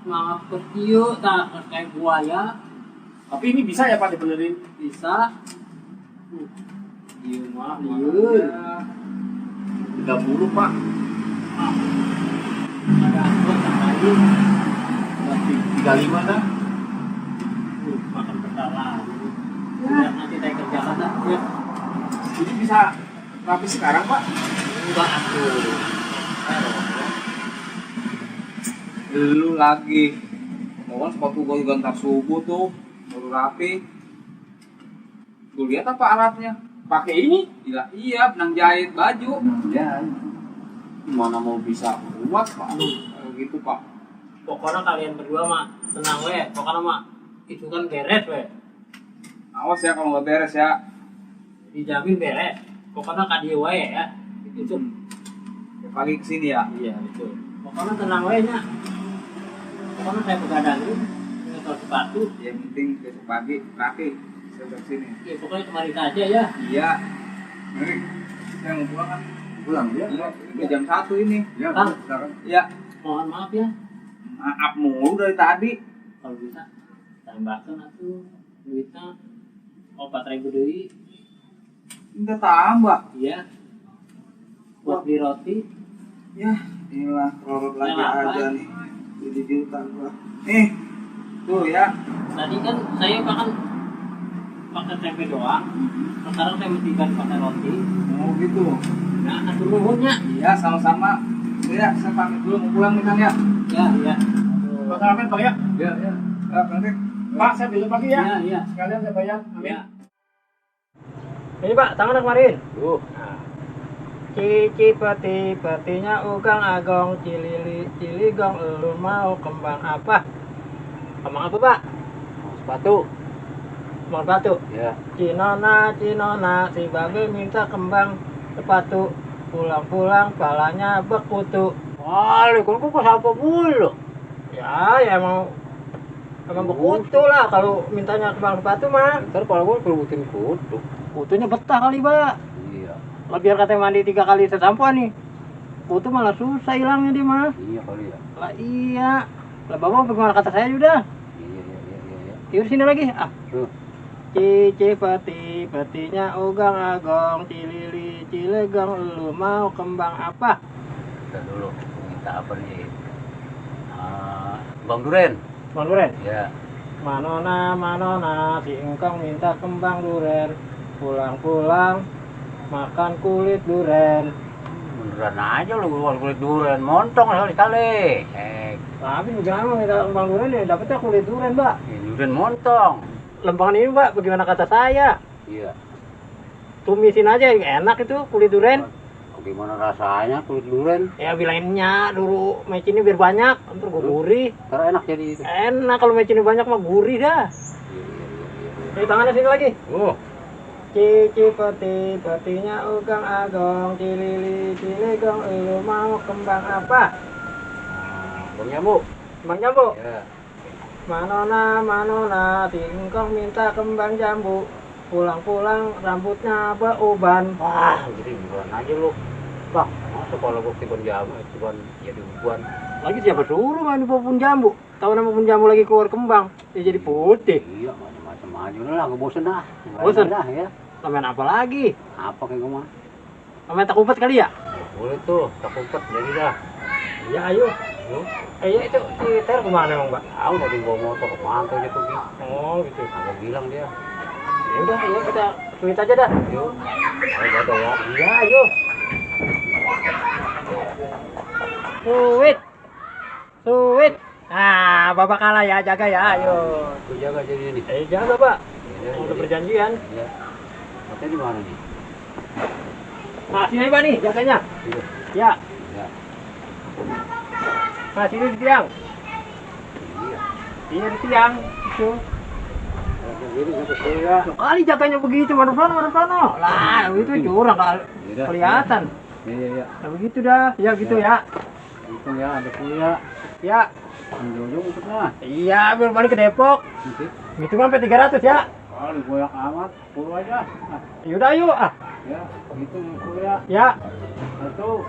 Semangat kecil, tak kayak buaya. Tapi ini bisa ya Pak dibenerin? Bisa. Iya mah, iya. 30 Pak. Ada angkot lagi. Berarti 35 dah. Makan besar lagi. Udah nanti saya kerjakan dah. Ya. Ini bisa rapi sekarang Pak? Enggak atuh. Lu lagi. Mau sepatu gua juga ntar subuh tuh. Baru rapi. Lu lihat apa alatnya? Pakai ini? Gila, iya, benang jahit baju. Ya. Mana mau bisa kuat Pak? Kayak gitu, Pak. Pokoknya kalian berdua mah senang we. Pokoknya mah itu kan beres we. Awas ya kalau nggak beres ya. Dijamin beres. Pokoknya kadieu wae ya. Itu. Ya, pagi kesini ya. Iya, betul. Pokoknya tenang we nya. Pokoknya saya begadang ini nyetor sepatu. Yang penting besok pagi rapi. Saya kesini. Ya pokoknya kemarin saja ya. Iya. Mari, saya mau pulang kan? Pulang ya? Iya, ini jam 1 ini. Ya, Kang. sekarang. Iya. Mohon maaf ya. Maaf mulu dari tadi. Kalau bisa tambahkan atuh duitnya 4.000 deui. Udah tambah. Iya. Buat beli roti. Ya, inilah rorot lagi Yang apa? aja nih. 7 juta gua. Nih. Tuh ya. Tadi kan saya pakai tempe doang. Sekarang saya mesti ganti pakai roti. Mau gitu. Nah, atur nuhunnya. Iya, sama-sama. Ya, saya pamit dulu mau pulang nih Kang ya. Ya, ya. Pak Salamet Pak ya? Iya, iya. Ya, nanti. Pak, saya besok pagi ya? Ya, ya. Sekalian saya bayar. Amin. Ya. Ini Pak, tangan kemarin. Tuh. Cici petinya ugang agong cilili ciligong lu mau kembang apa? Kembang apa Pak? Sepatu. Kembang sepatu. Ya. Cinona si babe minta kembang sepatu. Pulang-pulang palanya bekutu. Wah, kalau kok apa mulu? Ya emang bekutu lah kalau mintanya kembang sepatu mah. Ntar kalau gue perbutin kutu. Kutunya betah kali Pak. Iya. Lah biar katanya mandi 3 kali sesampo nih. Kutu malah susah hilangnya dia mah. Iya kali ya. Lah iya. Lah Bapak bagaimana kata saya sudah? Iya. Yuk sini lagi. Ah. Tuh. Cici petinya ugang agong cilili cilegong lu mau kembang apa? Kita dulu minta apa nih? Bang Duren. Bang Duren. Ya. Manona si engkong minta kembang duren. Pulang-pulang makan kulit duren. Beneran aja lu keluar kulit duren, montong sekali. Tapi jangan minta kembang duren ya dapetnya kulit duren, Mbak. Ini duren montong. Lempangan ini, Mbak, bagaimana kata saya? Iya. Tumisin aja enak itu kulit duren. Gimana rasanya kulit duren? Ya bilainnya dulu mecinnya biar banyak, ntar gue gurih. Ntar enak jadi itu. Enak kalau mecinnya banyak mah gurih dah. Iya. Ini tangannya sini lagi. Oh. Cici petinya ugang agong cilili cilegong lu mau kembang apa? Bang Nyamuk. Kembang jambu. Ya. Manona tingkong minta kembang jambu. Pulang-pulang rambutnya beruban. Wah, jadi buruan aja lu. Bang, masa kalau gue tiban jamu, tiban jadi uban. Lagi siapa suruh main di pohon jambu? Tahu nama pohon jambu lagi keluar kembang, dia jadi putih. Iya, macam-macam aja lah, gue bosen dah. Bosen? Dah ya. Main apa lagi? Apa kayak gue mah? Main tak umpet kali ya? Boleh tuh, tak umpet jadi dah. Iya, ayo. Yuk. Iya itu si Ter kemana emang, Mbak? Tahu tadi bawa motor ke pantai dia pergi. Oh, gitu. Agak bilang dia. Ya udah, ayo kita tweet aja dah. Yuk. Ayo ada ya. Iya, ayo. Suit. Suit. Ah, Bapak kalah ya, jaga ya, ayo. Tuh jaga jadi ini. Jaga, Pak. Ya, Udah perjanjian. Iya. Katanya di mana nih? Nah, sini Pak nih, jaganya. Iya. Ya. Ya. Nah, sini di tiang. Iya. Iya di tiang. Itu. Jadi sampai saya. Kali jaganya begitu, mana sana. Lah, itu curang kali. Iya. Kelihatan. Iya. Nah, begitu dah. Ya gitu ya. Itu ya ada kuliah. Ya. Ujung-ujung umpetnya. Iya, belum balik ke Depok. Nanti. Gitu sampai 300 ya. Kali goyak amat. 10 aja. Ah, Yaudah yuk. Ah. ya, gitu kuliah. Ya. 1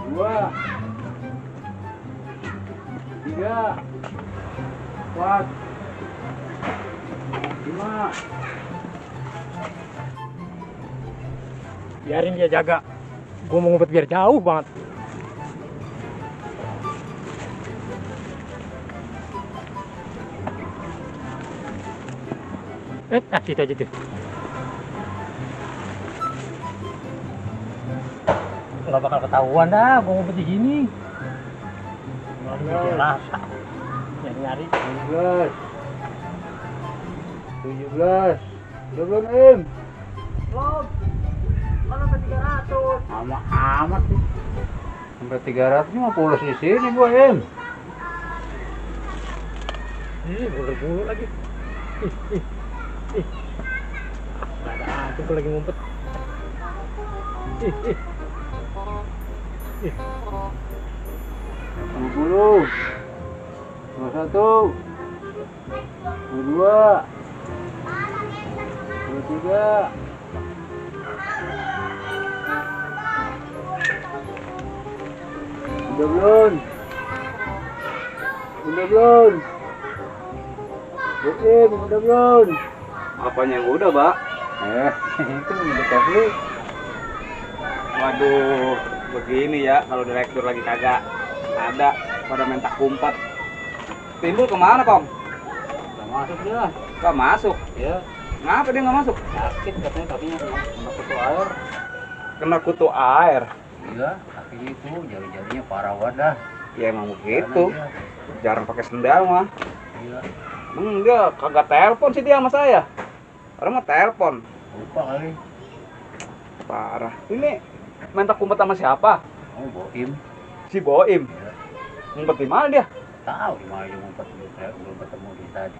2 3 4 5. Biarin dia jaga. Gua mau ngumpet biar jauh banget. Situ aja tuh. Nggak bakal ketahuan dah, gua ngumpet di sini. Nggak rasa. Nyari-nyari. 17 17 udah belum Im? Belum. Kan sampai 300. Lama amat sih sampai 300 mah pulas di sini gua Im. Bulu lagi. Ih. Nggak ada aku tuh lagi ngumpet. Ih. 20 21 22 23 udah belum udah belum Apanya yang udah, Pak? itu udah lu. Waduh, begini ya kalau direktur lagi kagak ada pada mentak kumpat. Timbul kemana, Kong? Udah masuk dia Gak masuk. ya, Ngapa dia nggak masuk? sakit katanya kakinya kena kutu air. Kena kutu air. Iya, kakinya itu jari-jarinya parah wadah. Ya emang begitu. Karena Jarang pakai sendal mah. dia, Dia kagak telepon sih dia sama saya. Orang mah telepon. lupa kali. Parah. Ini mentak kumpet sama siapa? Oh, Boim. Si Boim. Ya, Ngumpet di mana dia? tahu di mana dia ngumpet, saya belum ketemu di tadi.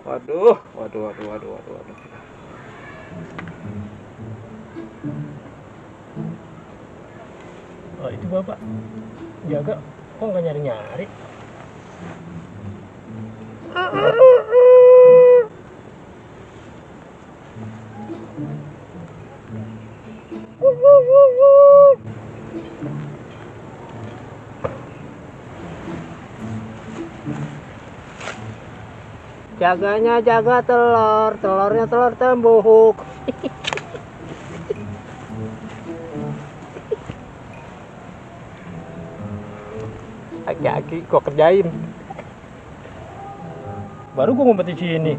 Waduh. Oh, itu Bapak. Jaga. Kok nggak nyari-nyari? Jaganya jaga telur, telurnya telur tembuk. Aki-aki kok kerjain. Baru gua ngumpet di sini.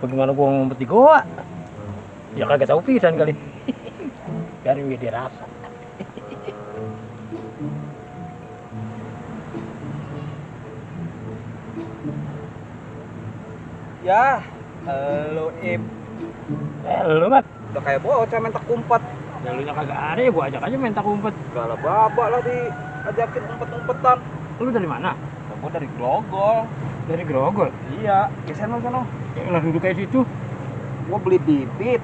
Bagaimana gua ngumpet di goa? Ya kagak tahu pisan kali. Biarin dia dirasa. Ya, lu Im. Lu Mat. Udah kayak bocah mentak kumpet. Ya lu nya kagak ada ya gua ajak aja main tak umpet. Gala babak lah diajakin umpet-umpetan. Lu dari mana? Gua dari Grogol. Dari Grogol. Iya, geser lu sono. Ya lah duduk kayak situ. Gua beli bibit.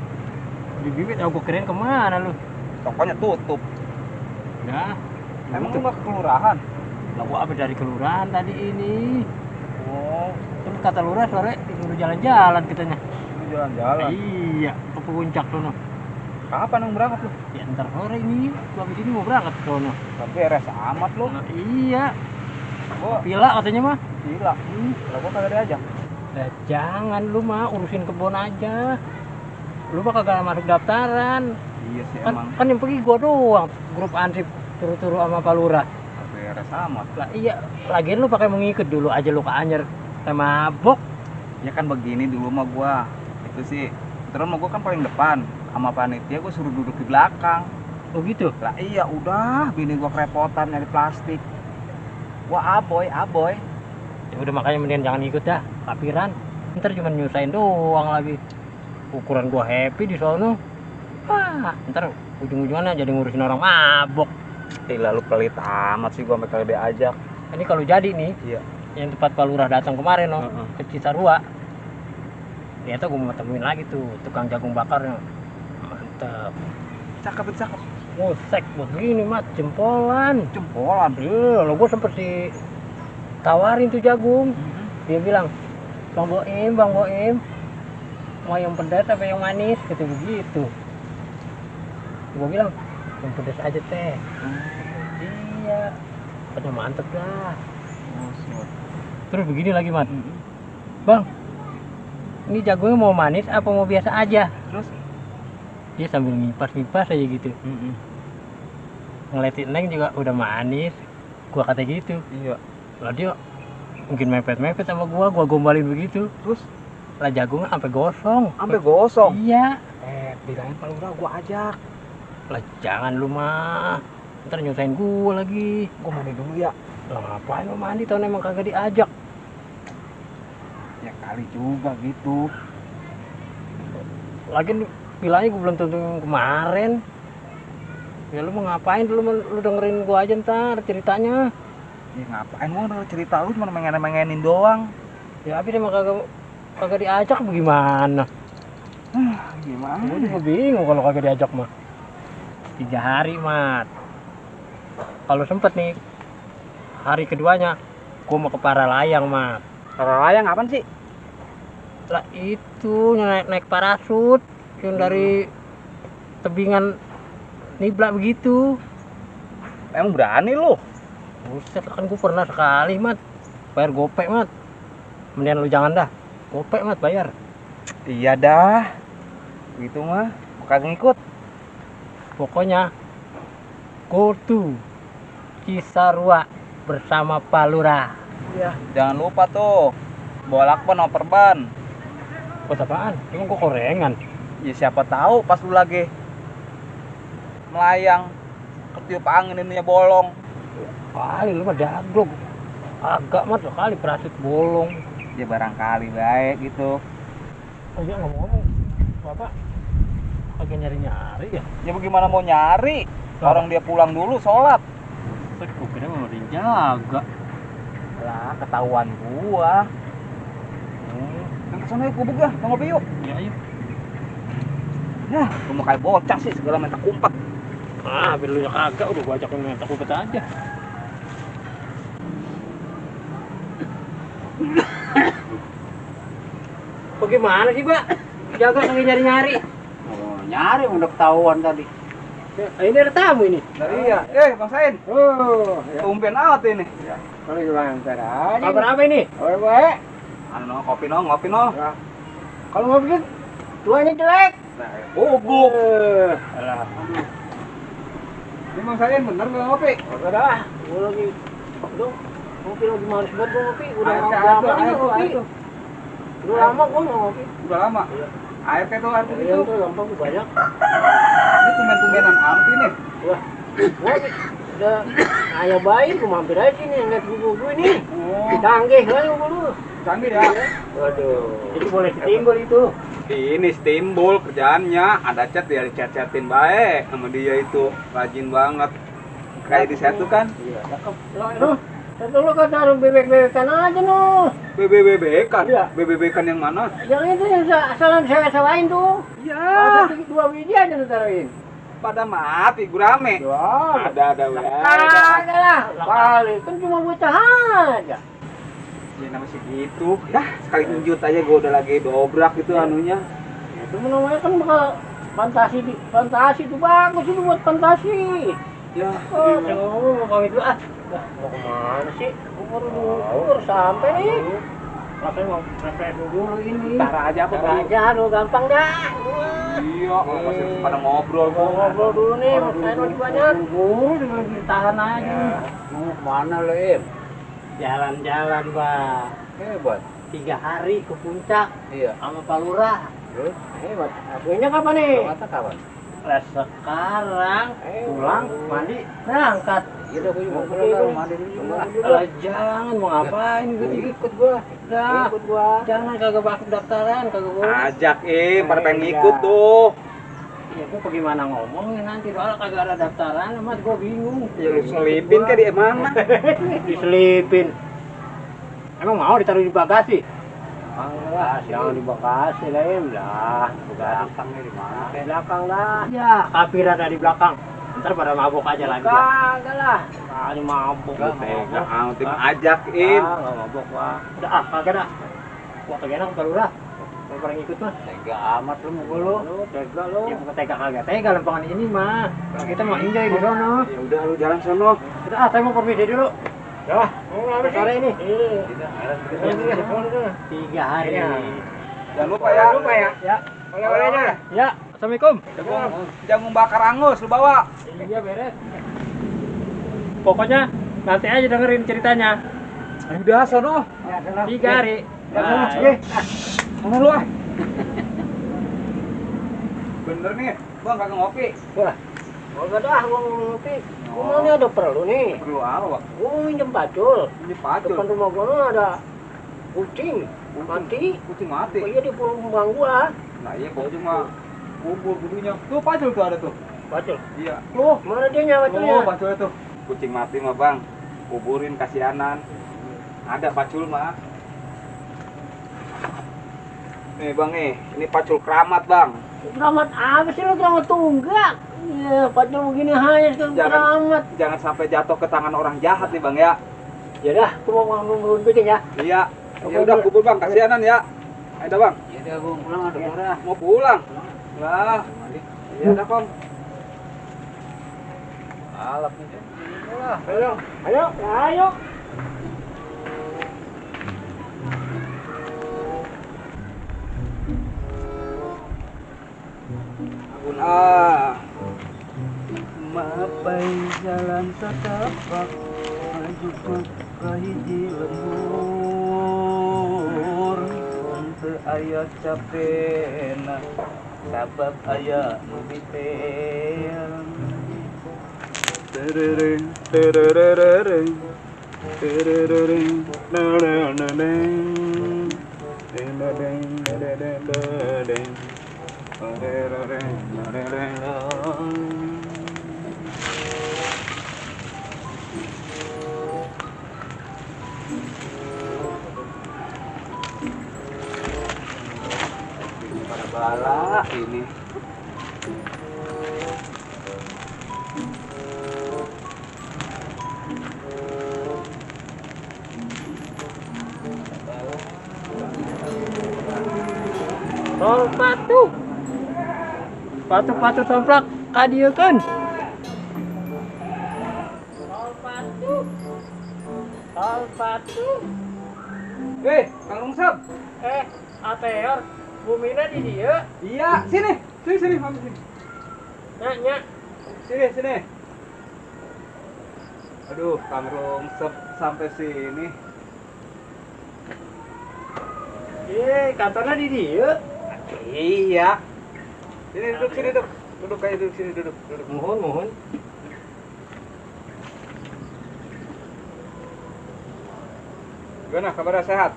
Di bibit aku keren kemana lu? Tokonya tutup. Ya. Emang lu nggak ke kelurahan? Lah gua apa dari kelurahan tadi ini? Oh, Terus kata lurah sore disuruh jalan-jalan katanya. lu jalan-jalan. Iya, ke puncak sono. Kapan yang berangkat lu? Ya ntar sore ini, gua habis ini mau berangkat ke sono. Tapi RS amat lu. Nah, iya, Gua pila katanya mah. gila. Kalau gua kagak diajak. Lah jangan lu mah urusin kebun aja. lu mah kagak masuk daftaran. Iya sih Kan, emang. kan yang pergi gua doang, grup ansip turu-turu sama Pak Lurah. Beres amat. Lah iya, lagian lu pakai mengikut dulu aja lu ke Anyer sama mabok. Ya kan begini dulu mah gua. Itu sih. Terus mah gua kan paling depan. Sama panitia gua suruh duduk di belakang. Oh gitu. Lah iya udah, bini gua kerepotan nyari plastik. Gua aboy. Ya udah makanya mendingan jangan ikut dah, kapiran. Ntar cuma nyusahin doang lagi. Ukuran gua happy di sono. Ntar ujung-ujungnya jadi ngurusin orang mabok. Lalu pelit amat sih gua sampai kali diajak. Ini kalau jadi nih, Iya. yang tempat Pak Lurah datang kemarin no, Heeh. ke Cisarua. Ternyata gua mau temuin lagi tuh tukang jagung bakarnya. Mantap. Cakep. Musek begini mat, jempolan. Jempolan. Iya, lo gua sempet tawarin tuh jagung. Dia bilang, Bang Boim, mau yang pedas apa yang manis? Kata begitu. Gua bilang, yang pedas aja teh. Iya, pada mantep lah. Terus begini lagi mat, Bang, ini jagungnya mau manis apa mau biasa aja? Terus? Dia sambil ngipas aja gitu. Ngeliatin Neng juga udah manis. Gua kata gitu. Iya. Lah dia mungkin mepet sama gua gombalin begitu. Terus Lah jagungnya sampai gosong. sampai gosong. Iya. Bilangin Pak Lurah gua ajak. Lah jangan lu mah. Ntar nyusahin gua lagi. Gua mandi dulu ya. Lah ngapain lu mandi tahun emang kagak diajak. Ya kali juga gitu. Lagian bilangnya gua belum tentu yang kemarin. Ya lu mau ngapain lu dengerin gua aja ntar ceritanya. Ya ngapain gua udah cerita lu cuma mengen-mengenin doang. Ya habis emang kagak diajak bagaimana? Gimana? Gua juga bingung kalau kagak diajak mah. 3 hari mat. Kalau sempet nih hari keduanya gua mau ke Paralayang mat. Paralayang apaan sih? Lah itu naik parasut yang dari tebingan Nibla begitu. Emang berani lu? Buset kan gua pernah sekali mat. Bayar gopek mat. Mendingan lu jangan dah. Gopek mat bayar. Iya dah. Gitu mah, gua kagak ngikut. Pokoknya go to Cisarua bersama Pak Lurah. Iya. Jangan lupa tuh, bawa lakban sama perban. Buat apaan? Cuma gua korengan. Ya siapa tahu pas lu lagi melayang ketiup angin ininya bolong. Kali lu mah daglog. Agak mat sekali parasut bolong. Ya barangkali baik gitu. Oh iya ngomong-ngomong, Bapak lagi nyari-nyari ya? Ya bagaimana mau nyari? Orang dia pulang dulu sholat. Terus gua kira mau dijaga. Lah ketahuan gua. Yang kesana yuk gubuk ya, mau ngopi yuk. Ya ayo. Ya, lu mau kayak bocah sih segala minta kumpet. Biar lu kagak udah gua ajakin minta kumpet aja. Bagaimana sih, Mbak? Jaga lagi nyari-nyari. Oh, nyari udah ketahuan tadi. Ini ada tamu ini. Iya, Bang Sain. Oh, Tumben amat ini. kalau gimana aja. Kabar apa ini? Oh, baik. Anu no, kopi no, ngopi no. Kalau mau bikin tuanya jelek. Bubuk. Alah, Ini Bang Sain bener gak ngopi? kagak dah. Gua lagi Aduh, ngopi lagi males banget gua ngopi. Udah Air lama tuh, nih air gua tuh, ngopi. air tuh. Udah lama gua nggak ngopi. Udah lama. Air kayak tuh, air Iya begitu. tuh gampang tuh banyak. Ini tumben-tumbenan amat ini. Wah, gua udah ayah bayi gua mampir aja sini ngeliat gua ini. Oh, Canggih kali gua dulu. canggih ya. Waduh, itu boleh ditimbul itu. Ini timbul kerjaannya, ada chat dia chat-chatin baik sama dia itu, rajin banget. Kayak di satu kan, Iya, cakep. Loh, satu lu kan taruh bebek-bebekan aja noh. BBBB kan, Iya. BBB kan yang mana? Yang itu yang asalan saya sewain tuh. Iya, Kalau 2 biji aja lu taruhin. pada mati, gurame. Wah, Ada weh. kagak lah. Kali kan cuma bocah aja. Ya namanya segitu. Ya, sekali injut aja gua udah lagi dobrak itu anunya. Itu namanya kan bakal fantasi itu bagus itu buat fantasi. Ya, Oh, mau pamit dulu ah. Mau kemana sih? Baru sampai nih. Makanya mau refresh dulu ini. ntar aja apa Ntar aja, gampang dah. Iya, masih pada ngobrol kok. Ngobrol dulu nih, saya masih banyak. Buru ditahan aja. Mau kemana lo, Im? Jalan-jalan, Bang. Hebat. 3 hari ke puncak Iya. sama Pak Lurah. Terus? Hebat. Punya kapan nih? Kata kapan? Sekarang pulang, mandi, berangkat. Iya dah, gue juga mau pulang, mandi dulu juga. Jangan, mau ngapain gitu? Ikut gua. Dah, Ikut gua. jangan kagak bakal daftaran, kagak boleh. Ajak pada pengen ngikut tuh. Ya gua bagaimana ngomongnya nanti soalnya kagak ada daftaran, mas gua bingung. Ya lu selipin kan di mana? Diselipin. Emang mau ditaruh di bagasi? Ah, Jangan di bagasi lah, Im lah. belakangnya di mana? Di belakang lah. Ya, kapir ada di belakang. Ntar pada mabuk aja lagi. Kagak lah. Kali mabuk. Tega amat tim ajak Im. Nggak mabuk, Pak. Udah, kagak dah. Gua kagak enak kalau udah. Mau pernah ngikut mah. Tega amat lu mukul lu. Lu tega lu. Ya bukan tega kagak. Tega lempangan ini mah. Kalau kita mau enjoy di sono. Ya udah lu jalan sono. Udah, saya mau permisi dulu. Ya, sore ini. Iya. 3 hari. Jangan lupa ya. Ya. Oleh-olehnya. Ya, assalamualaikum. Jagung bakar angus lu bawa. Iya beres. Pokoknya nanti aja dengerin ceritanya. Udah sono. 3 hari. Nah, sono lu ah. Bener nih, Bang kagak ngopi. Enggak dah, gua mau ngopi. Gua mau nih ada perlu nih. Perlu apa? Gua mau minjem pacul. Ini pacul. Depan rumah gua nih ada kucing mati. Kucing mati. Oh iya di pulau kembang gua. Nah iya kok cuma kubur budunya. Tuh pacul tuh ada tuh. Pacul. Iya. Loh, mana dia nyawa Oh paculnya tuh. Kucing mati mah Bang. Kuburin kasihanan. Ada pacul mah. Nih Bang nih, ini pacul keramat Bang. Keramat apa sih lu, keramat tunggak? Iya, pacul begini hanya kan keramat. Jangan sampai jatuh ke tangan orang jahat nih Bang ya. Ya dah, gua mau ngurun kucing ya. Iya. Ya udah kubur Bang, kasihanan ya. Ayo dah Bang. Iya dah, gua pulang ada darah. Mau pulang. Lah. Iya dah Bang. Alap nih. Ayo. Ampun ah. Mapai jalan setapak maju ke hiji lembur teu aya capena sabab aya nu biten terereng terereng terereng nananeng neneng neneng neneng terereng terereng. Pada bala ini. Tol patuh. Patuh tomplak kadiekeun. Tol patuh. Kang Rungsep. Ateor, bumina di dieu. Iya, sini. Sini, mami sini. Nya. Sini. Aduh, Kang Rungsep sampai sini. Kantornya di dieu. Iya. Sini duduk. Duduk kayak duduk sini duduk. Mohon. Gimana kabarnya sehat?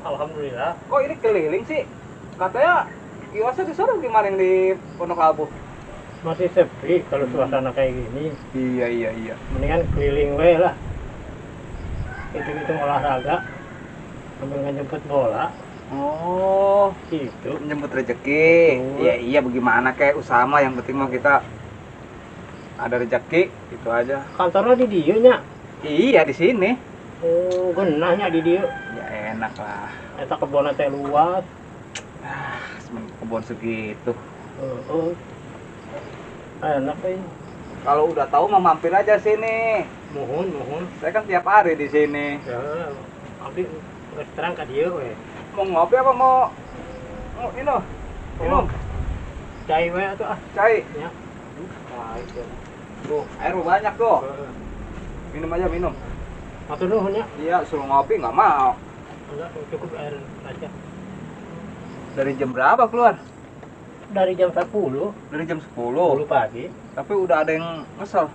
Alhamdulillah. Kok ini keliling sih? Katanya Iwasa disuruh kemarin di Pondok Labu. Masih sepi kalau suasana kayak gini. Iya. Mendingan keliling we lah. Itu olahraga. Sambil ngejemput bola. Oh, Gitu. menyambut rezeki. Betul. Iya, bagaimana kayak usaha mah yang penting mah kita ada rezeki, itu aja. Kantornya di dieu nya. Iya, di sini. Oh, genahnya di dieu. Ya enak lah. Eta kebona teh luas. Kebun segitu. Enak euy. Kalau udah tahu mah mampir aja sini. Mohon. Saya kan tiap hari di sini. Ya, abdi geus terang ka dieu we. Mau ngopi apa mau minum? Oh. cai we atuh ah. Cai. Ya. Baik ya. Tuh, air banyak tuh. Minum aja, minum. Matur nuhun ya. Iya, suruh ngopi nggak mau. Enggak, cukup air aja. Dari jam berapa keluar? Dari jam 10, Dari jam 10 10. pagi. Tapi udah ada yang ngesel.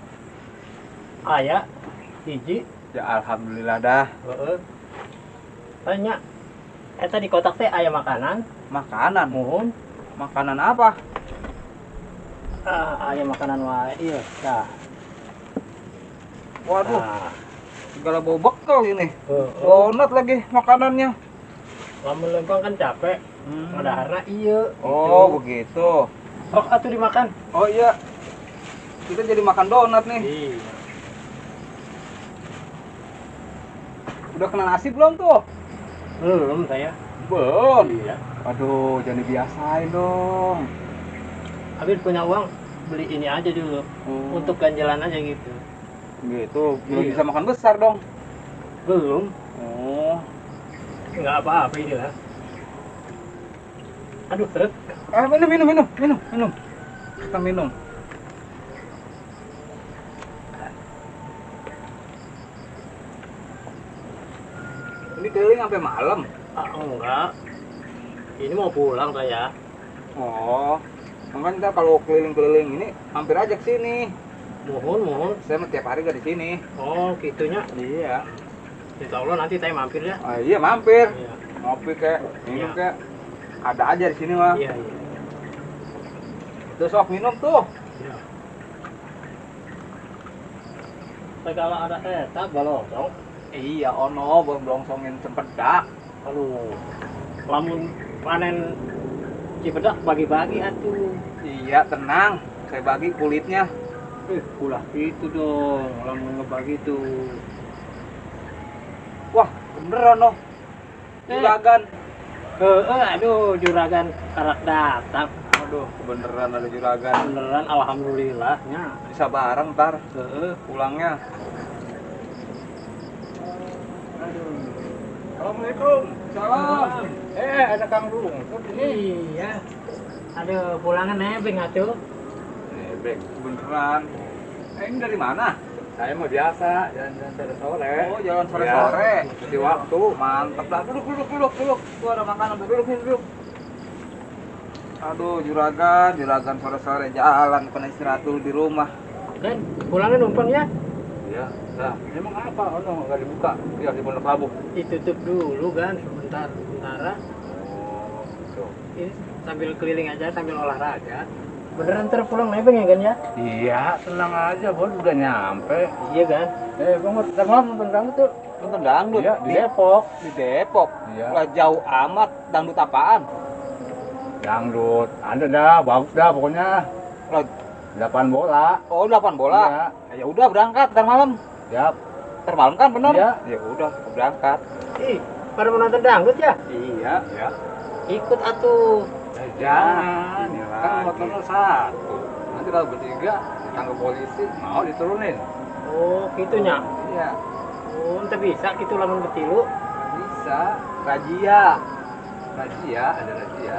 Aya hiji, Ya alhamdulillah dah. heeh. Tanya. Eta di kotak teh aya makanan, Makanan. muhun. Makanan apa? Aya makanan wae ieu. Tah. Waduh, Nah, segala bau bekal ini. heeh. Donat lagi makanannya. Lamun lempang kan capek. Ngadaharna ieu. Oh, begitu. Sok atuh dimakan. Oh iya. Kita jadi makan donat nih. Iya. Udah kena nasi belum tuh? Belum saya. Belum. Iya. Aduh, jangan dibiasain dong. Habis punya uang beli ini aja dulu. Oh. Untuk ganjalan aja gitu. Gitu, belum Iya. bisa makan besar dong. Belum. Oh. Enggak apa-apa ini lah. Aduh, seret. Minum. Kita minum. Ini keliling sampai malam. Enggak. Ini mau pulang saya. Oh. Makanya kita kalau keliling-keliling ini hampir aja ke sini. Mohon. Saya mah tiap hari gak di sini. Oh, gitunya. Iya. Insya Allah nanti saya mampir ya. Ah, iya mampir. Iya. Ngopi kek, minum Iya. kek. Ada aja di sini mah. Iya. Tuh sok minum tuh. Iya. Segala ada eta balosong. Iya, ono blongsongin cempedak. Aduh. Lamun panen Cipedak bagi-bagi atuh. Iya, tenang. Saya bagi kulitnya. Ulah gitu dong. Lamun ngebagi tuh. Wah, beneran noh. Juragan. Aduh, juragan karak datang. Aduh, beneran ada juragan. Beneran alhamdulillahnya. Bisa bareng ntar Heeh. pulangnya. Assalamualaikum. Salam. Ada Kang Dung. Iya. Aduh, pulangan nebeng atuh. Nebeng, beneran. Ini dari mana? Saya mau biasa jalan-jalan sore-sore. Oh, jalan sore-sore. Di waktu. Mantep lah. Duduk. Tuh ada makanan, duduk. Aduh, juragan sore-sore jalan, kena istirahat dulu di rumah. Kan pulangan numpang ya. Iya. Nah, emang apa? Oh, no, nggak dibuka. Biar di Pondok Labu. Ditutup dulu kan sementara. Oh, gitu. Ini sambil keliling aja sambil olahraga. Beneran terpulang nebeng ya kan ya? Iya, tenang aja, bos. Udah nyampe. Iya kan? Bang, kita malam nonton dangdut tuh. Nonton dangdut. Iya, di Depok. Di Depok. Iya. Lah jauh amat. Dangdut apaan? Dangdut. Ada dah, bagus dah pokoknya. Lah, 8 bola. oh 8 bola. Iya. Ya udah berangkat ntar malam. Siap. Ntar malam kan bener? Iya. Ya udah berangkat. Ih, pada mau nonton dangdut ya? Iya. Ya. Ikut atuh. Jangan. Ini Kan lagi. motornya satu. Nanti kalau bertiga ditangkap polisi, mau diturunin. Oh, gitunya. Iya. Oh, ente bisa gitu lamun ketilu. Nggak bisa. Razia. Ada razia.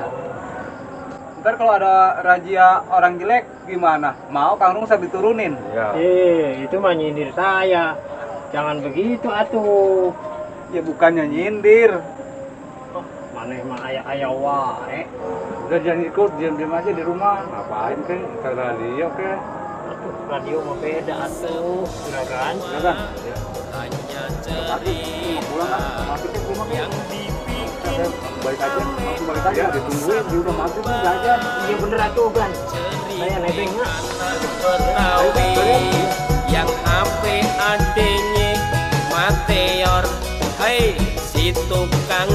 Ntar kalau ada razia orang jelek gimana? Mau Kang Rung saya diturunin? Iya. Itu mah nyindir saya. Jangan begitu atuh. Ya bukannya nyindir. Oh, maneh mah aya wae. Udah jangan ikut, diam-diam aja di rumah. Ngapain ke? Ke radio ke? Atuh, radio mah beda atuh. Juragan. Kan? Ya. Tapi pulang kan? Masih ke rumah kan? Balik aja, langsung balik aja. Ditungguin, di rumah masih nih belajar. Iya bener atuh kan. Saya nebengnya. Betawi yang ape adenya Mateor, hei si tukang